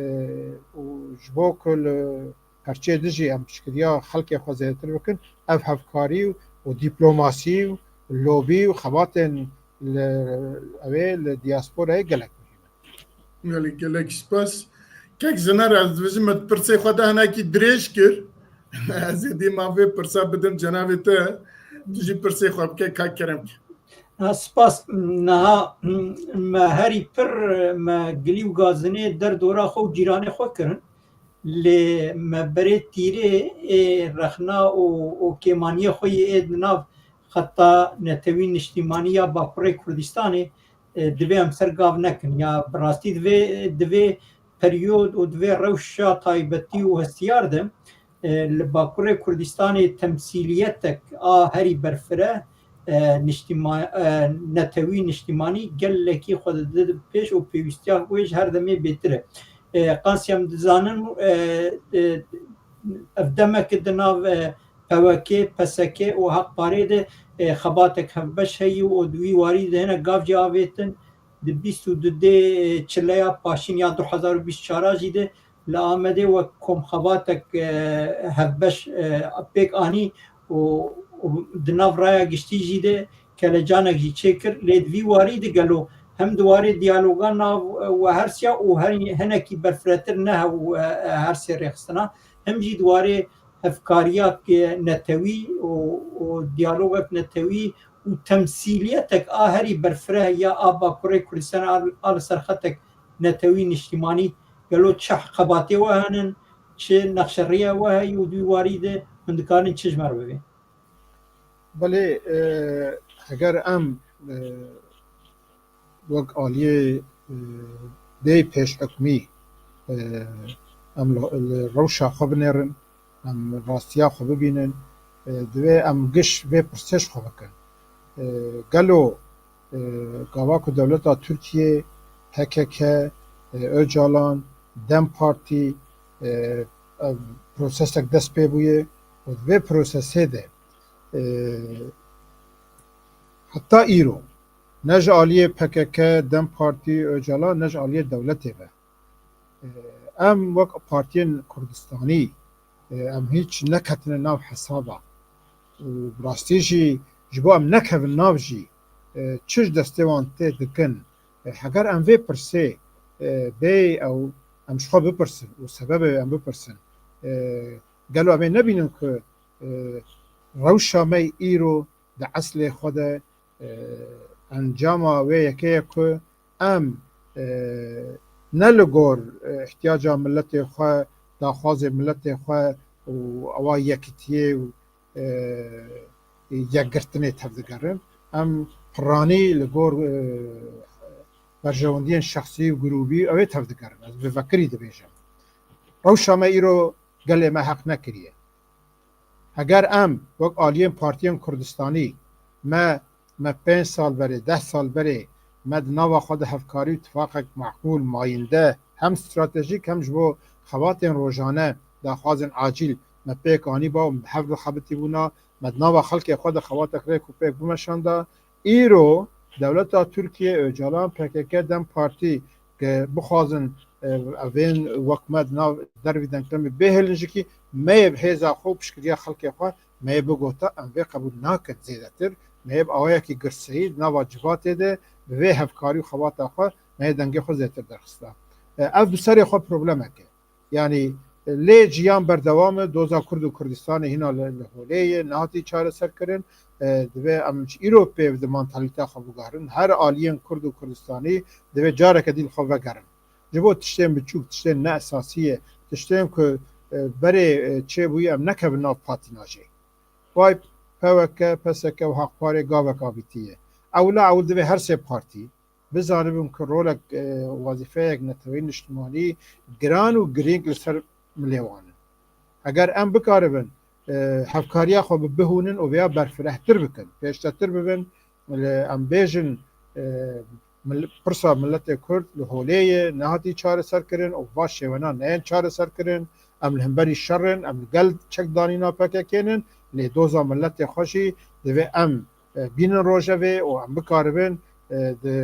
û ji bo ku li perçê dijî em piştgiriya xelkê xwe zêdetir bikin, ev hevkarî û dîplomasî û lobî û xebatên li, ew ê li diasporayê gelek muhîm e. Gelek, gelek spas. Kek Ziner, ez dibêjim me pirsê xwe de hinekî dirêj kir. Ez ê dî ma vê pirsa bidim cenabê te. Tu jî pirsê xwe bike, kak Kerem. Ha, spas. Niha, me herî pir, me gilî û gazinê derdora xwe û cîranê xwe kirin. Lê me berê tîrê ê rexna û, û kêmaniyê xwe yê ê di nav xeta netewî niştîmanî ya Bakurê Kurdistanê, e, divê em ser gav nekin. Ya bi rastî divê, divê periyod û divê rewşa taybetî û hestiyar de, e, li Bakurê Kurdistanê temsîliyetek a herî berfireh, e, niştîma-, e, netewî niştîmanî gelekî xwe dide pêş û pêwîstiya wê ji her demê bêtir e. E, qas em dizanin, e, e, ev demeke di nav, e, P W K, P S K û Hak Parê de, e, xebatek hevbeş heye û di wî warî de hinek gav jî avêtin. Di bîst û du dê, e, çileya paşîn ya du hezar û bîst û çar jî de li Amedê wek komxebatek, e, hevbeş, e, pêk anî û, û di nav raya giştî jî de kelecanek jî çêkir. Lê di vî warî de gelo hem di warê diyaloga nav, e, we hersiya û her hinekî berfiretir ne hew, e, e, her sê rêxistina, hem jî di warê hevkariya netewî û, û diyalogek netewî û temsîliyetek a herî berfireh ya a Bakurê Kurdistanê a, a li ser xetek netewî niştîmanî gelo çi xebatê we henin, çi nexşeriyê we heye û di wî warî de hûn dikarin çi ji me re bibê? Belê, e, heger em, e, wek aliyê, e, dê pêşhukmî, e, em li, li rewşa xwe binêrin, em rastiya xwe bibînin, e, divê em giş vê pirsê ji xwe bikin. E, gelo, e, gava ku dewleta Tirkiyê, P K K, e, Ocalan, DEM Partî, e, ev prosesek dest pê bûye û di vê prosesê de, e, heta îro ne ji aliyê P K K, DEM Partî, Ocalan, ne ji aliyê dewletê ve, e, em wek partiyên Kurdistanî, e, em hîç neketine nav hesaba. Û bi rastî jî ji bo em nekevin nav jî, e, çi ji destê wan tê dikin? E, heger em vê pirsê, e, bê ew em ji xwe bipirsin û sebebê em bipirsin, e, gelo em ê nebînin ku, e, rewşa me îro di eslê xwe de, e, encama wê yekê ye ku em, e, ne li gor, e, ihtiyaca miletê xwe, daxwazê miletê xwe û ewa yekitiyê û, e, yekgirtinê tevdigerin. em piranî li gor, e, berjewendiyên şexsî û grûbî ew ê tevdigerin. Ez bi vekirî dibêjim. Rewşa me îro gelê me heq nekiriye. Heger em wek aliyên partiyên Kurdistanî me, me pênc sal berê, deh sal berê me di nava xwe de hevkarî û tifaqek meqbûl, mayînde, hem stratejîk hem ji bo xebatên rojane, daxwazên acîl me pêk anîba û bi hev re xebitî bûna, me di nava xelkê xwe de xebatek rêk û pêk bimeşanda. Îro dewleta Tirkiye, Ocalan, P K K, DEM Partî, ke bixwazin, e, evên wek me di nav dervî denklemê bêhêlin jikî, me yê bi hêza xwe û piştgiriya xelkê xwe me yê bigota, em vê qebûl nakin zêdetir. Me yê bi awayekî girseyî di nava civatê de bi vê hevkarî û xebata xwe me yê dengê xwe zêdetir derxista. E, ev bi serê xwe problemek e. Yanî, e, lê jiyan berdewam e, doza Kurd û Kurdistanê hîna li, li holê ye, nehatî çareserkirin. E, divê em ji îro pê di mantalîteya xwe bigerin. Her aliyên Kurd û Kurdistanî divê careke dî li xwe vegerin. Ji bo tiştên biçûk, tiştên ne esasî ye, tiştên ku, e, berê, e, çêbûyî em nekevin nav patînajê. Vay P W K, P S K û Haqparê gavek avîtiye. Ewla ewil divê her sê partî bizanibin ku rolek, e, wazîfeyek neteweyî niştimanî giran û girîng li ser milê wan in. Heger em bikaribin, e, hevkariya xwe bi bihûnin û vêya berfirehtir bikin, pêştetir bibin, li, em bêjin, e, mil-, pirsa miletê Kurd li holê ye, nehatî çareserkirin û va şêwena neyên çareserkirin. Em li hemberî şer in, em li gel çekdanîna P K K in, lê doza miletê xwe jî divê em, e, bînin rojevê û em bikaribin, e, di,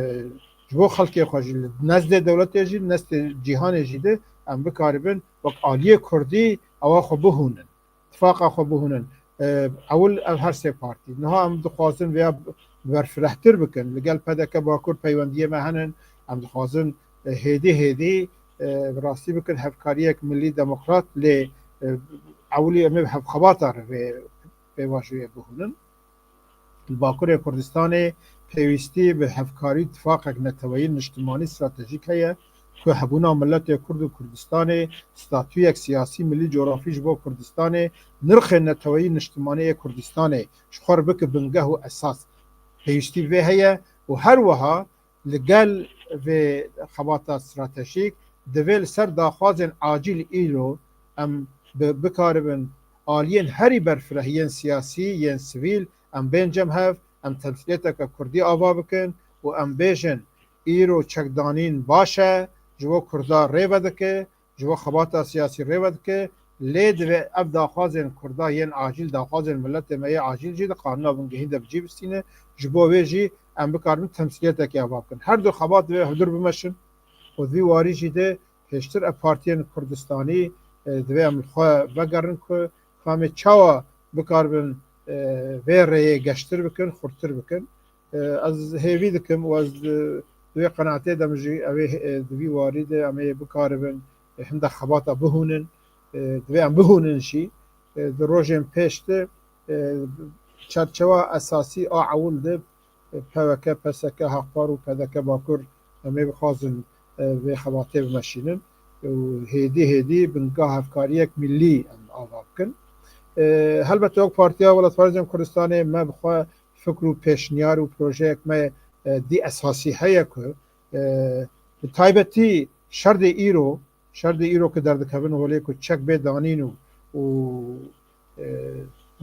ji bo xelkê xwe jî, li nezdê dewletê jî, nezdê cîhanê jî de em bikaribin wek aliyê Kurdî ewa xwe bihûnin. Tifaqa xwe bihûnin. E, ewil ev her sê partî. Niha em dixwazin vêya berfirehtir bikin. Li gel P D K Bakur peywendiyê me henin. Em dixwazin, e, hêdî hêdî, e, bi rastî bikin hevkariyek milî demokrat lê, e, ewilî em ê bi hevxebata re vê pêvajoyê bihûnin. Li Bakurê Kurdistanê pêwîstî bi hevkarî tifaqek neteweyî niştimanî stratejîk heye ku hebûna miletê Kurd û Kurdistanê statuyek siyasî, milî, cografî ji bo Kurdistanê, nirxên neteweyî niştimanî yê Kurdistanê ji xwe re bike bingeh û esas. Pêwîstî vê heye û her wiha li gel vê xebata stratejîk divê li ser daxwazên acîl îro em bi-, bikaribin aliyên herî berfireh yên siyasî, yên sivîl, em bên cem hev, em temsîliyeteke Kurdî ava bikin û em bêjin, îro çekdanîn baş e, ji bo Kurda rê vedike, ji bo xebata siyasî rê vedike, lê divê ev daxwazên Kurda yên acîl, daxwazên miletê me yê acîl jî di qanûna bingehîn de bi cî bistîne, ji bo wê jî em bikaribin temsîliyetekê ava bikin. Her du xebat divê hevdûr bimeşin û di vî warî jî de pêştir ev partiyên Kurdistanî, e, divê em li xwe vegerin ku kamê çawa bikaribin, e, vê rêyê geştir bikin, xurttir bikin. E, ez hêvî dikim û ez di, di wê qenaatê de min jî ew ê, e, di vî warî de em ê bikaribin, e, hinda xebata bihûnin, e, divê em bihûnin jî. E, di rojên pêş de, e, çerçewa esasî a ewil de, e, P W K, P S K, Haqpar û P D K Bakur em ê bixwazin, e, vê xebatê bimeşînin û hêdî hêdî bingeha hevkariyek milî em ava bikin. E, helbet wek Partiya Welatparêzên Kurdistanê me bi xwe fikr û pêşniyar û projeyek me, e, dî esasî heye ku, e, bi taybetî şerdê îro, şerdê îro ku derdikevin holê ku çek bê danîn û, û, e,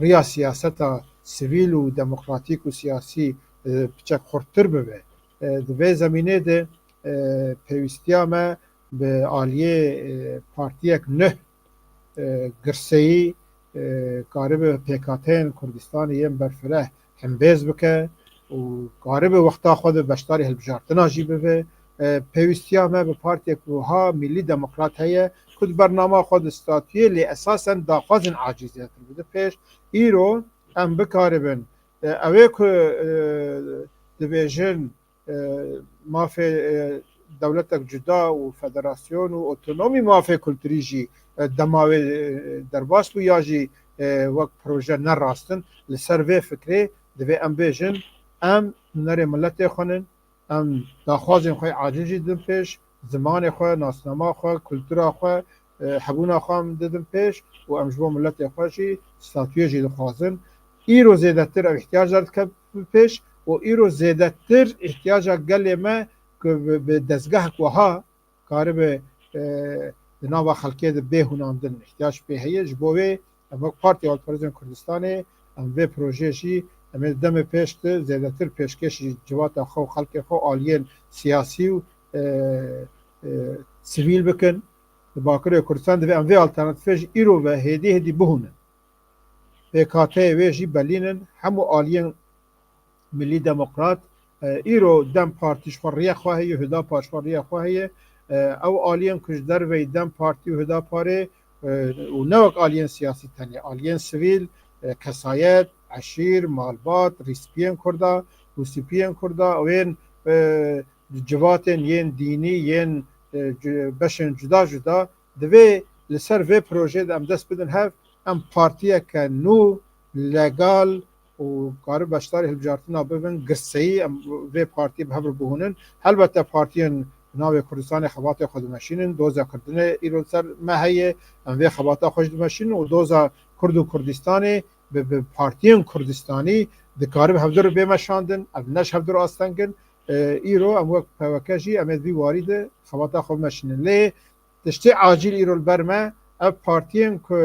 riya siyaseta sivîl û demokratîk û siyasî, e, piçek xurttir bibe. E, di vê zemînê de, e, pêwîstiya me bi aliyê, e, partiyek nuh, e, girseyî, e, karibe pêkhateyên Kurdistanê yên berfireh hembêz bike û karibe wexta xwe de beşdarî hilbijartina jî bibe. E, pêwîstiya me bi partiyek wiha milî demokrat heye ku di bernama xwe de statuyê lê esasen daxwazên acîl zêdetir bide pêş. Îro em bikaribin, e, ew ê ku, e, dibêjin, e, mafê, e, dewletek cuda û federasyon û otonomî mafê kulturî jî, e, dema wê, e, derbas bû ya jî, e, wek proje ne rast in. Li ser vê fikrê divê em bêjin, em hunerê miletê xwe nin, em daxwazên xwe acil jî didin pêş, zimanê xwe, nasnama xwe, kultura xwe, e, hebûna xwe em didin pêş û em ji bo miletê xwe jî statuyê jî dixwazin. Îro zêdetir ev îhtiyacdar dike pêş û îro zêdetir îhtiyaca gelê me ku bi, bi dezgehek wiha karibe, e, di nava xelkê de bê hûnandin îhtiyac pê heye. Ji bo wê em wek Partiya Alparêzên Kurdistanê em vê projeyê jî em ê demê pêş de zêdetir pêşkêşî civata xwe û xelkê xwe aliyên siyasî û, e, e, sivîl bikin. Di Bakurê Kurdistan divê em vê alternatîfê jî îro ve hêdî hêdî bihûnin. Pêkhateyê wê jî belînin hemû aliyên Milî Demokrat, e, îro DEM Partî ji xwe riya xwe heye, Hüdapar ji xwe riya xwe heye. E, ew aliyên ku ji derveyî DEM Partî û Hüdaparê, e, û ne wek aliyên siyasî tenê, aliyên sivîl, e, kesayet, eşîr, malbat, rîspiyên Kurda, rûspiyên Kurda, ewên, e, civatên yên dînî, yên, e, cu-, beşên cuda cuda, divê li ser vê projeyê de em dest bidin hev, em partiyeke nû, legal û kari beşdarî hilbijartina bibin, girseyî em vê partiyê bi hev re bihûnin. Helbete partiyên navê Kurdistanê xebatê xwe dimeşînin, doza kirdinê îro li ser me heye, em vê xebata xwe jî dimeşînin û doza Kurd û Kurdistanê bi, bi partiyên Kurdistanî dikare bi hevdu re bê meşandin, ev ne ji hevdu re asteng in. E, îro em wek P Y K jî em ê di vî warî de xebata xwe bimeşînin. Lê tiştê acîl îro li ber me, ev partiyên ku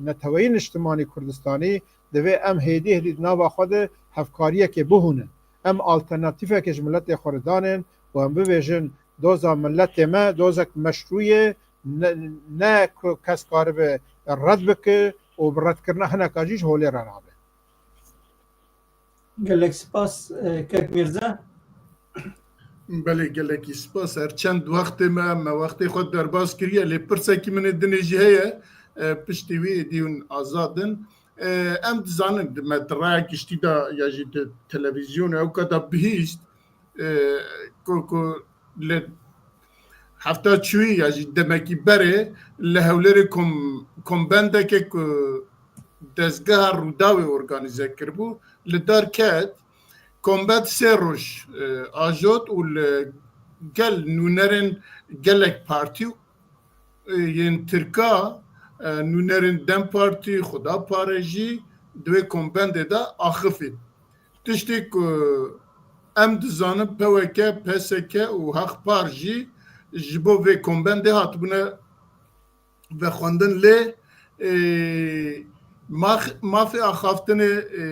Neteweyî Niştimanî Kurdistanî divê em hêdî hêdî di nava xwe de hevkariyekê bihûnin. Em alternatîfekê ji miletê xwe re danên û em bibêjin doza miletê me dozek meşrû ye, ne, ne ku kes karibe red bike û bi redkirina hineka jî ji holê re rabe. Gelek spas, e, kek Mîrze. Belê, gelekî spas. Her çend wextê me, me wextê xwe derbas kiriye, lê pirsekî min ê dinê jî heye, e, piştî wî êdî hûn azad in. E, em dizanin, di me di raya giştî de ya jî di televîzyonê ew qada bihîst, e, ku, ku li hefta çûyî ya jî demekî berê li Hewlêrê kom-, kombendeke ku dezgeha Rûdawê organîze kiribû, li dar ket, kombend sê roj, e, ajot û li gel nûnerên gelek partî, e, yên Tirka, e, nûnerên DEM Partî, Xuda Pare jî di wê kombendê de axifîn. Tiştê ku em dizanin P Y K, P S K û Haq Par jî ji bo vê kombendê hatibûne vexwendin, lê, e, max-, mafê axaftinê, e,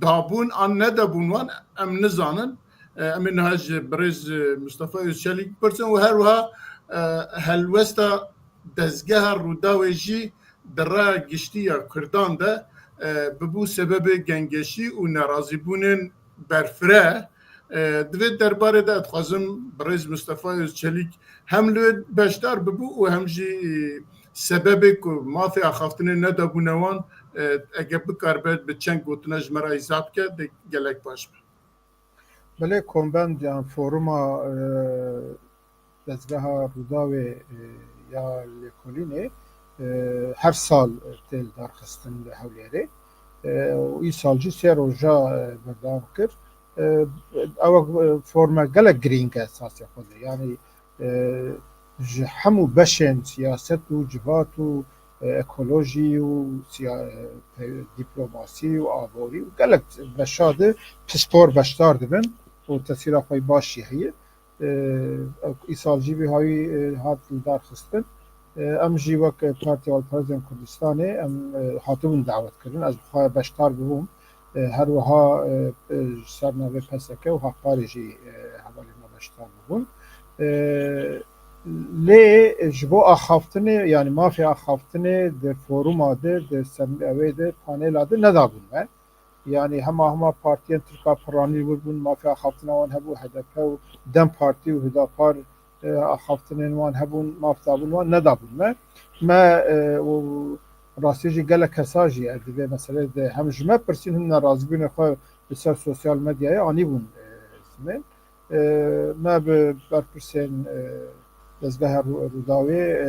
dabûn an nedabûn wan em nizanin. E, em ê niha ji birêz, e, Mustafa Özçelik bipirsin û her wiha, e, helwesta dezgeha Rûdawê jî di raya giştî ya Kurdan de, e, bibû sebebê gengeşî û nerazîbûnên berfireh. E, di vê derbarê de ez dixwazim birêz Mustafa Özçelik hem li wê beşdar bibû û hem jî, e, sebebê ku mafê axaftinê nedabûne wan, e, eger bikaribe bi çend gotina ji me re îza bike, dê gelek baş be. Belê, kombend yan foruma, e, dezgeha Rûdawê, e, ya lêkolînê, e, her sal tê li dar xistin li Hewlêrê. E, û îsal jî sê roja, e, berdewam kir. E, ew, e, forme gelek girîng e esasê xwe de. Yanî, e, ji hemû beşên siyaset û civat û, e, ekolojî û siya-, e, pe-, dîplomasî û aborî û gelek beşa de pispor beşdar dibin û tesîra xwe yî baş jî heye. E, ew îsal jî vî hawî, e, hat li dar xistin. E, em jî wek Partiya Alparêzên Kurdistanê em, e, hatibûn dawet kirin. Ez bi xwe beşdar bibûm. E, her wiha, e, e, ji ser navê P S K û Haqparê jî, e, hevalên me beşdar bûbûn. E, lê ji bo axaftinê, yanî mafê axaftinê di foruma de, di semî-, ewê de, panêla de nedabûn me. Yanî hema hema partiyên Tirka piranî wir bûn, mafê axaftina wan hebû, H D P û DEM Partî û Hüdapar, e, axaftinên wan hebûn, maf dabûn wan, nedabûn me. Me, e, û rastî jî gelek kesa jî ev di vê meseleyê de hem ji me pirsîn, him nerazîbûnê xwe li ser sosyal medyayê anîbûn, e, ziman. E, me bi berpirsên, e, dezgeha Rû-, Rûdawê, e,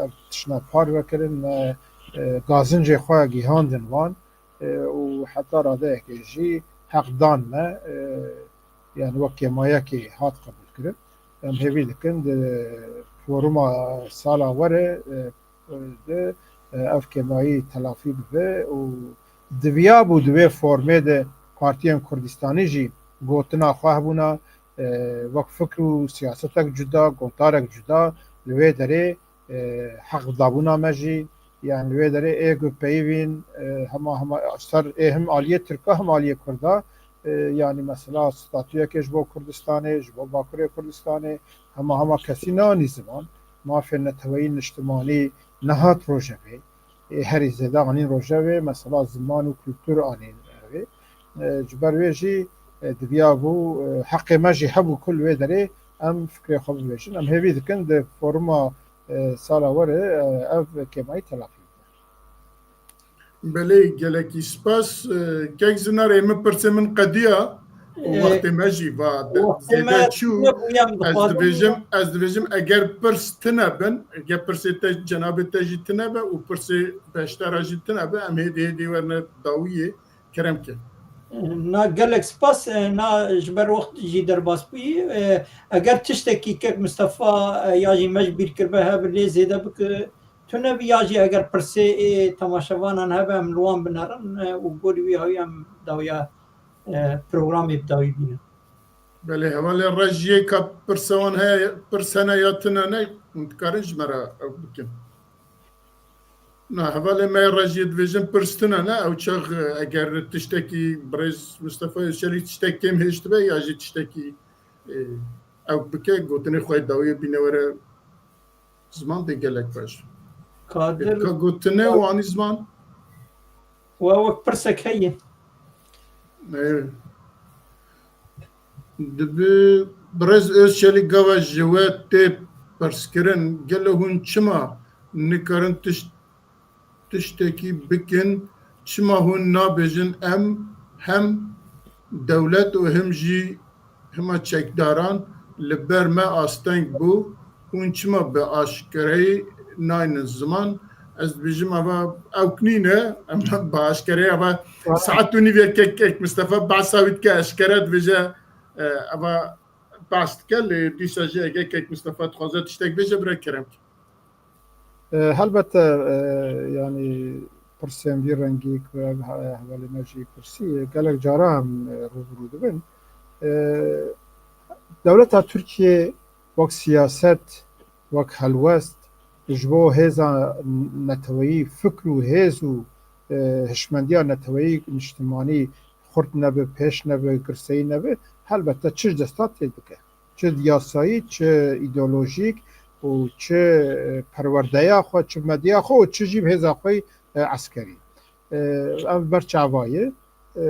ev tiştna parve kirin, me, e, gazincê xwe gihandin wan, e, û heta radeyekê jî heq dan me, e, yani wek kêmayekê hat qebûlkirin. Em hêvî dikin di foruma sala were, e, de, e, ev kêmayî telafî bibe û diviyabû di vê formê de partiyên Kurdistanî jî gotina xwe hebûna, e, wek fikr û siyasetek cuda, gotarek cuda, li wê derê, e, heq dabûna me jî, yani li wê derê ê ku peyivîn, e, hema hema ser ê him aliyê Tirka, him aliyê Kurda, e, yani mesela statuyekê ji bo Kurdistanê, ji bo Bakurê Kurdistanê, hema hema kesî neanî ziman. Mafê neteweyî niştimanî nehat rojevê. Ê, herî zêde anîn rojevê, mesela ziman û kultur anîn rojevê. E, ji ber wê jî, e, diviya bû, e, heqê me jî hebû ku li wê derê em fikrê xwe bibêjin. Em hêvî dikin di foruma, e, sala were, e, ev kêmayî telafî bibe. Belê, gelekî spas. E, kek Zinarê, min pirsê min qediya û Ee, wextê me jî va de-, wextê me zêde çû. Nebûye, em Ez dixwazin dibêjim, ez dibêjim, eger pirs tine bin, eger pirsê te, cenabê te jî tine be û pirsê beşdara jî tine be, em hêdî hêdî werne dawiyê. Kerem ke. Na gelek spas, e, na ji ber wext jî derbas bûyî. E, eger tiştekî kek Mistefa, e, ya jî me ji bîr kiribe hebe lê zêde bike, tune bî ya jî eger pirsê ê temaşevanan hebe em li wan binerin, e, û gorî wî hawî em dawiya, e, programê bi dawî bînin. Belê, hevalê rejiyê ka pirse wan heye, pirs hene ya tune ne, hûn dikarin ji me re ew bikin. Na, hevalê me rejiyê dibêjin pirs tune ne, ew çax, e, eger tiştekî birêz Mistefa Özçelî tiştek kêm hêştibe ya jî tiştekî, e, ew bike, gotinê xwe dawiyê bîne were ziman dê gelek baş. Kadir Ka gotine û anî ziman? Wa wek pirsek heye. Evet. Dibi birêz Özçelîk gava ji we tê pirskirin, gelo hûn çima nikarin tişt-, tiştekî bikin, çima hûn nabêjin em hem dewlet û hem jî hima çekdaran li ber me asteng bû, hûn çima bi aşkereyî naynin ziman? Ez dibêjim eva ewk nîne, em bi aşkereyî eva saet û nîvê kek, kek Mistefa behsa wî dike eşkere dibêje, e, eva behs dike, lê dîsa jî ege kek Mistefa dixwaze tiştek bêje, bire kerem ke. E, helbete, e, yani pirsên vî rengî ku ev he-, hevalê me jî pirsî, gelek cara em, e, rûbirû dibin. E, dewleta Tirkiyê wek siyaset, wek helwest, ji bo hêza neteweyî fikr û hêz û, e, hişmendiya neteweyî niştimanî xurt nebe, pêş nebe, girseyî nebe, helbete çi ji desta tê dike. Çi yasayî, çi îdeolojîk û çi, e, perwerdeya xwe, çi medya xwe û çi jî bi hêza xwe, e, eskerî. E, ev berçava ye. E,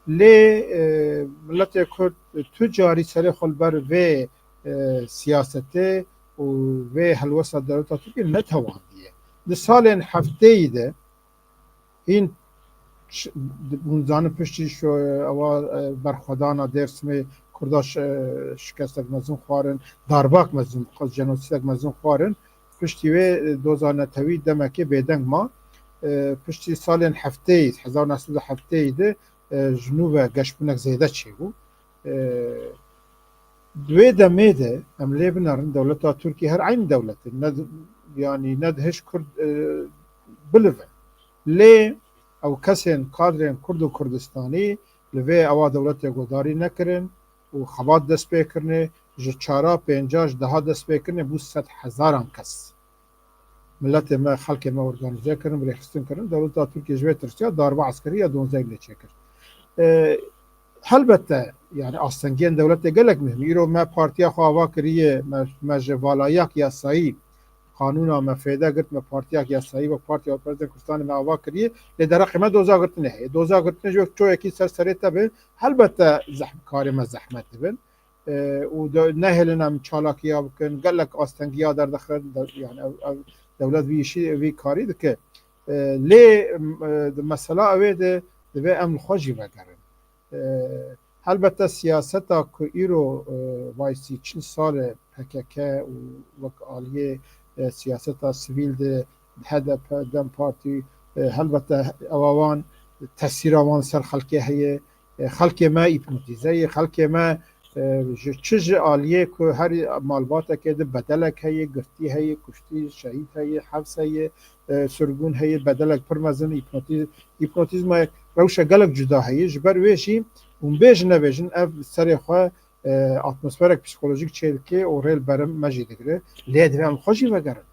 lê, e, miletê Kurd tu carî serê xwe li ber vê, e, siyasetê û vê helwesta dewleta Tirkiyê netewandiye. Di salên hefteyî de hîn ş-, hûn zanin piştî şo-, ewa, e, berxwedana Dêrsimê Kurda ş-, e, şikestek mezin xwarin, darbak mezin, jenosîdek mezin xwarin. Piştî wê, e, doza netewî demekê bêdeng ma. E, piştî salên hefteyî, hezar neh sed û hefteyî de, e, ji nû ve geşbûnek zêde çêbû. E, di wê demê de em lê binerin, dewleta Tirkî her eyn dewlet e. Ne di-, yanî ne dihêj Kurd, e, bilive. Lê ew kesên, kadrên Kurd û Kurdistanî li vê ewa dewletê guhdarî nekirin û xebat dest pê kirine, ji çara, pênca, ji deha dest pê kirine bû sed hezaran kes. Miletê me, xelkê me organîze kirin, bi rêxistin kirin. Dewleta Tirkiyê ji vê tirsiya darbe eskerî ya donzdeh lê çêkir. E, helbette, yani astengiyên dewletê gelek muhim. Îro me partiya xwe ava kiriye, me, me ji valayak yasayî, qanûna me fêde girt, me partiyak yasayî wek Partiya Opozîsyonê Kurdistanê me ava kiriye, lê derheqê me doza girtinê heye. Doza girtinê ji wek çoyekî ser serê te be, helbette zehm-, karê me zehmet dibin. E, û de-, nehêlin em çalakiya bikin, gelek astengiya derdixin, de-, yani ev, ev dewlet vî işî, vî karî dike. E, lê, m-, e, di mesela ew ê de divê em li xwe jî vegerin. E, helbette siyaseta ku îro, e, vay sî çil sal e P K K û wek aliyê, e, siyaseta sivîl de H D P, DEM Partî, e, helbette ewa wan tesîra wan ser xelkê heye. E, xelkê me îpnotîze ye, xelkê me, e, ji çi ji aliyê ku her malbateke de bedelek heye, girtî heye, kuştî, şehîd heye, hefs heye, e, sirgûn heye, bedelek pir mezin îpnotî-, îpnotîzmayek rewşe gelek cuda heye. Ji ber wê jî Hûn bêjin nebêjin, ev serê xwe, e, atmosferek psîkolojîk çêdike û rê li berim me jî digire. Lê divê em xwe jî vegerin.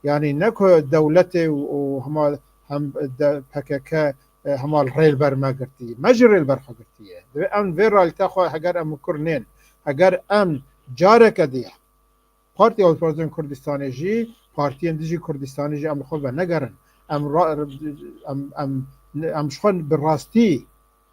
Yanî ne ku dewletê û, û hema hem de P K K, e, hema rê li ber me girtî. Me jî rê li ber xwe girtiye. Divê em vê realîte xwe, heger em kur nên, heger em careke dî Partiya Opozîsyonê Kurdistanê jî, partiyên dijî Kurdistanê jî em li xwe venegerin. Em ra-, em, em, em ji xwe bi rastî,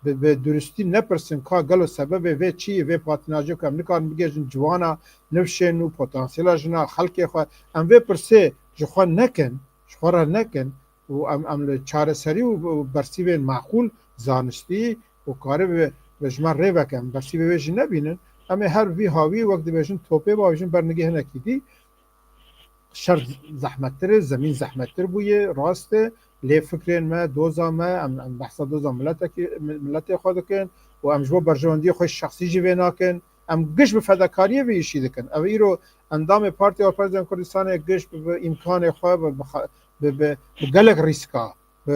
bi, bi durustî nepirsin ka gelo sebebê vê çi ye, vê patinajiya ku em nikarin bigihêjin ciwana nifşên nû, potansiyela jina, xelkê xwe. Em vê pirsê ji xwe nekin, ji xwe re nekin û em, em li çareserî û, û bersîvên maqûl, zanistî û karibe, be ji me rê veke, em bersîvê wê jî nebînin. Em ê her vî hawî wek dibêjin topê bavêjin bernigê hinekî dî. Şer zehmettir e, zemîn zehmettir bûye, rast e. Lê fikrên me, doza me, em, em behsa doza miletekî, mi-, miletê xwe dikin û em ji bo berjewendiyê xwe şexsî jî vê nakin. Em giş bi fedakariyê vê îşî dikin. Ev îro endamê Partiya Opozîsyonê Kurdistanê giş bi, bi îmkanê xwe, bi, bi, bi, bi, bi gelek rîska, bi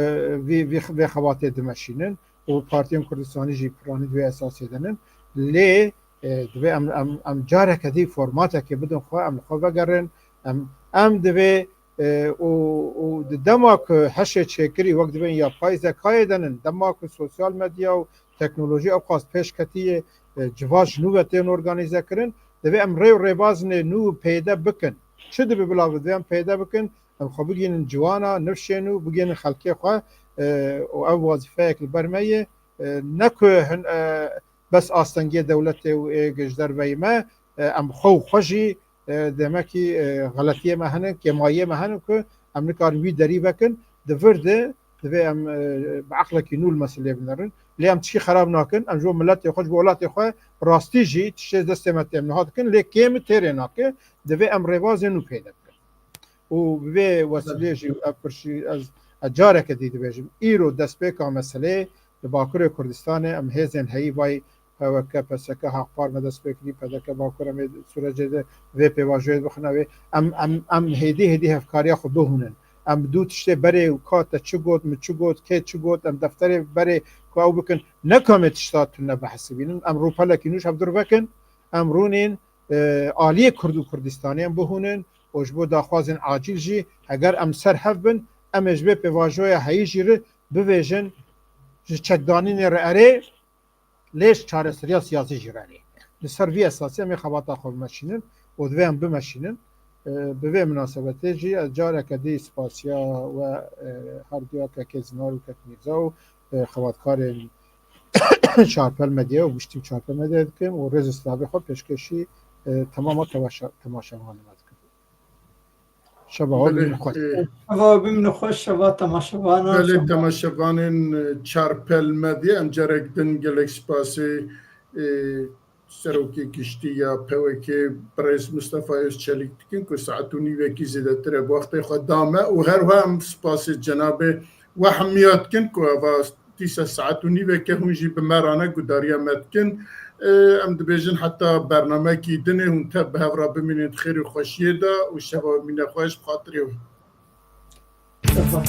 vî, vî, vê xebatê dimeşînin û partiyên Kurdistanî jî piranî di vê esasê de nin. Lê, e, divê em, em, em careke dî formatekê bidin xwe, em li xwe vegerin. Em, em divê, e, û, û di dema ku heşê çêkirî wek dibên ya payîzekayê de nin, dema ku sosyal medya û teknolojî ew qas pêş ketiye, e, civat ji nû ve tên organîze kirin, divê em rê û rêbazinê nû peyde bikin. Çi dibe bila divê em peyde bikin? Em xwe bigihînin ciwana nifşên û bigihînin xelkê xwe, e, û ev wazîfeyek li ber me ye. E, ne ku hin, e, bes astengiyê dewletê û ê ji derveyî me, e, em xwe û xwe jî, e, demekî, e, xeletiyê me hene, kêmayiyê me hene ku em nikarin wî derî vekin. Di vir de divê em, e, bi eqlekî nû li meselê binerin. Lê em tişkî xerab nakin. Em ji bo miletê xwe, ji bo welatê xwe rastî jî tiştê destê me tê em niha dikin. Lê kêm têrê nake. Divê em rêbazên nû peyde bikin. Û bi vê wesîlê jî ev pirşî ez, ez careke dî dibêjim. Îro destpêka meseleyê li Bakurê Kurdistanê em hêzên heyî vay P W K, P S K, Hakpar me dest pê kirî, P D K Bakur em ê sûrecê de vê pêvajoyê bixine wê. Em, em, em hêdî hêdî hevkariya xwe bihûnin. Em bi dû tiştê berê û ka te çi got, min çi got, kê çi got, em defterê berê ku ew bikin, ne kamê tişta tune bihesibînin. Em rûpelekî nû ji hevdûr vekin, em rûnîn, e, aliyê Kurd û Kurdistanê em bihûnin û ji bo daxwazên acîl jî heger em ser hev bin, em ê ji vê pêvajoya heyî jî re bivêjin, ji çekdanînê re erê, lê ji çareseriya siyasî jî re erê. Li ser vî esasî em ê xebata xwe bimeşînin û divê em bimeşînin. E, bi vê minasebetê jî ez careke dî spasiya we, e, her duya Kekê Zinar û Kek Mîrza û, e, xebatkarên Çarpel Medya û giştî Çarpel Medya dikim û rêz û silavê xwe pêşkêşî, e, temama temaşa-, temaşevanê me dikim. Şeva we Belê, bimîne xweş. E, Şeva we bimîne xweş, şeva temaşevanan, Belê, şeva temaşevanên, e, Çarpel Medya, em carek din gelek spasê, e, Serokê Giştî ya P W K, birêz Mistefa Özçelîk dikin ku saet û nîvekî zêdetir e bi wextê xwe da me û her wiha em spasê cenabê we hemiya dikin ku eva dîsa saet û nîveke hûn jî bi me re ne, gudariya me dikin. E, em dibêjin heta bernamekî dinê hûn tev bi hev re bimînin di xêr û xweşiyê de û şeva we bimîne xweş bi xatirê we. Şeva.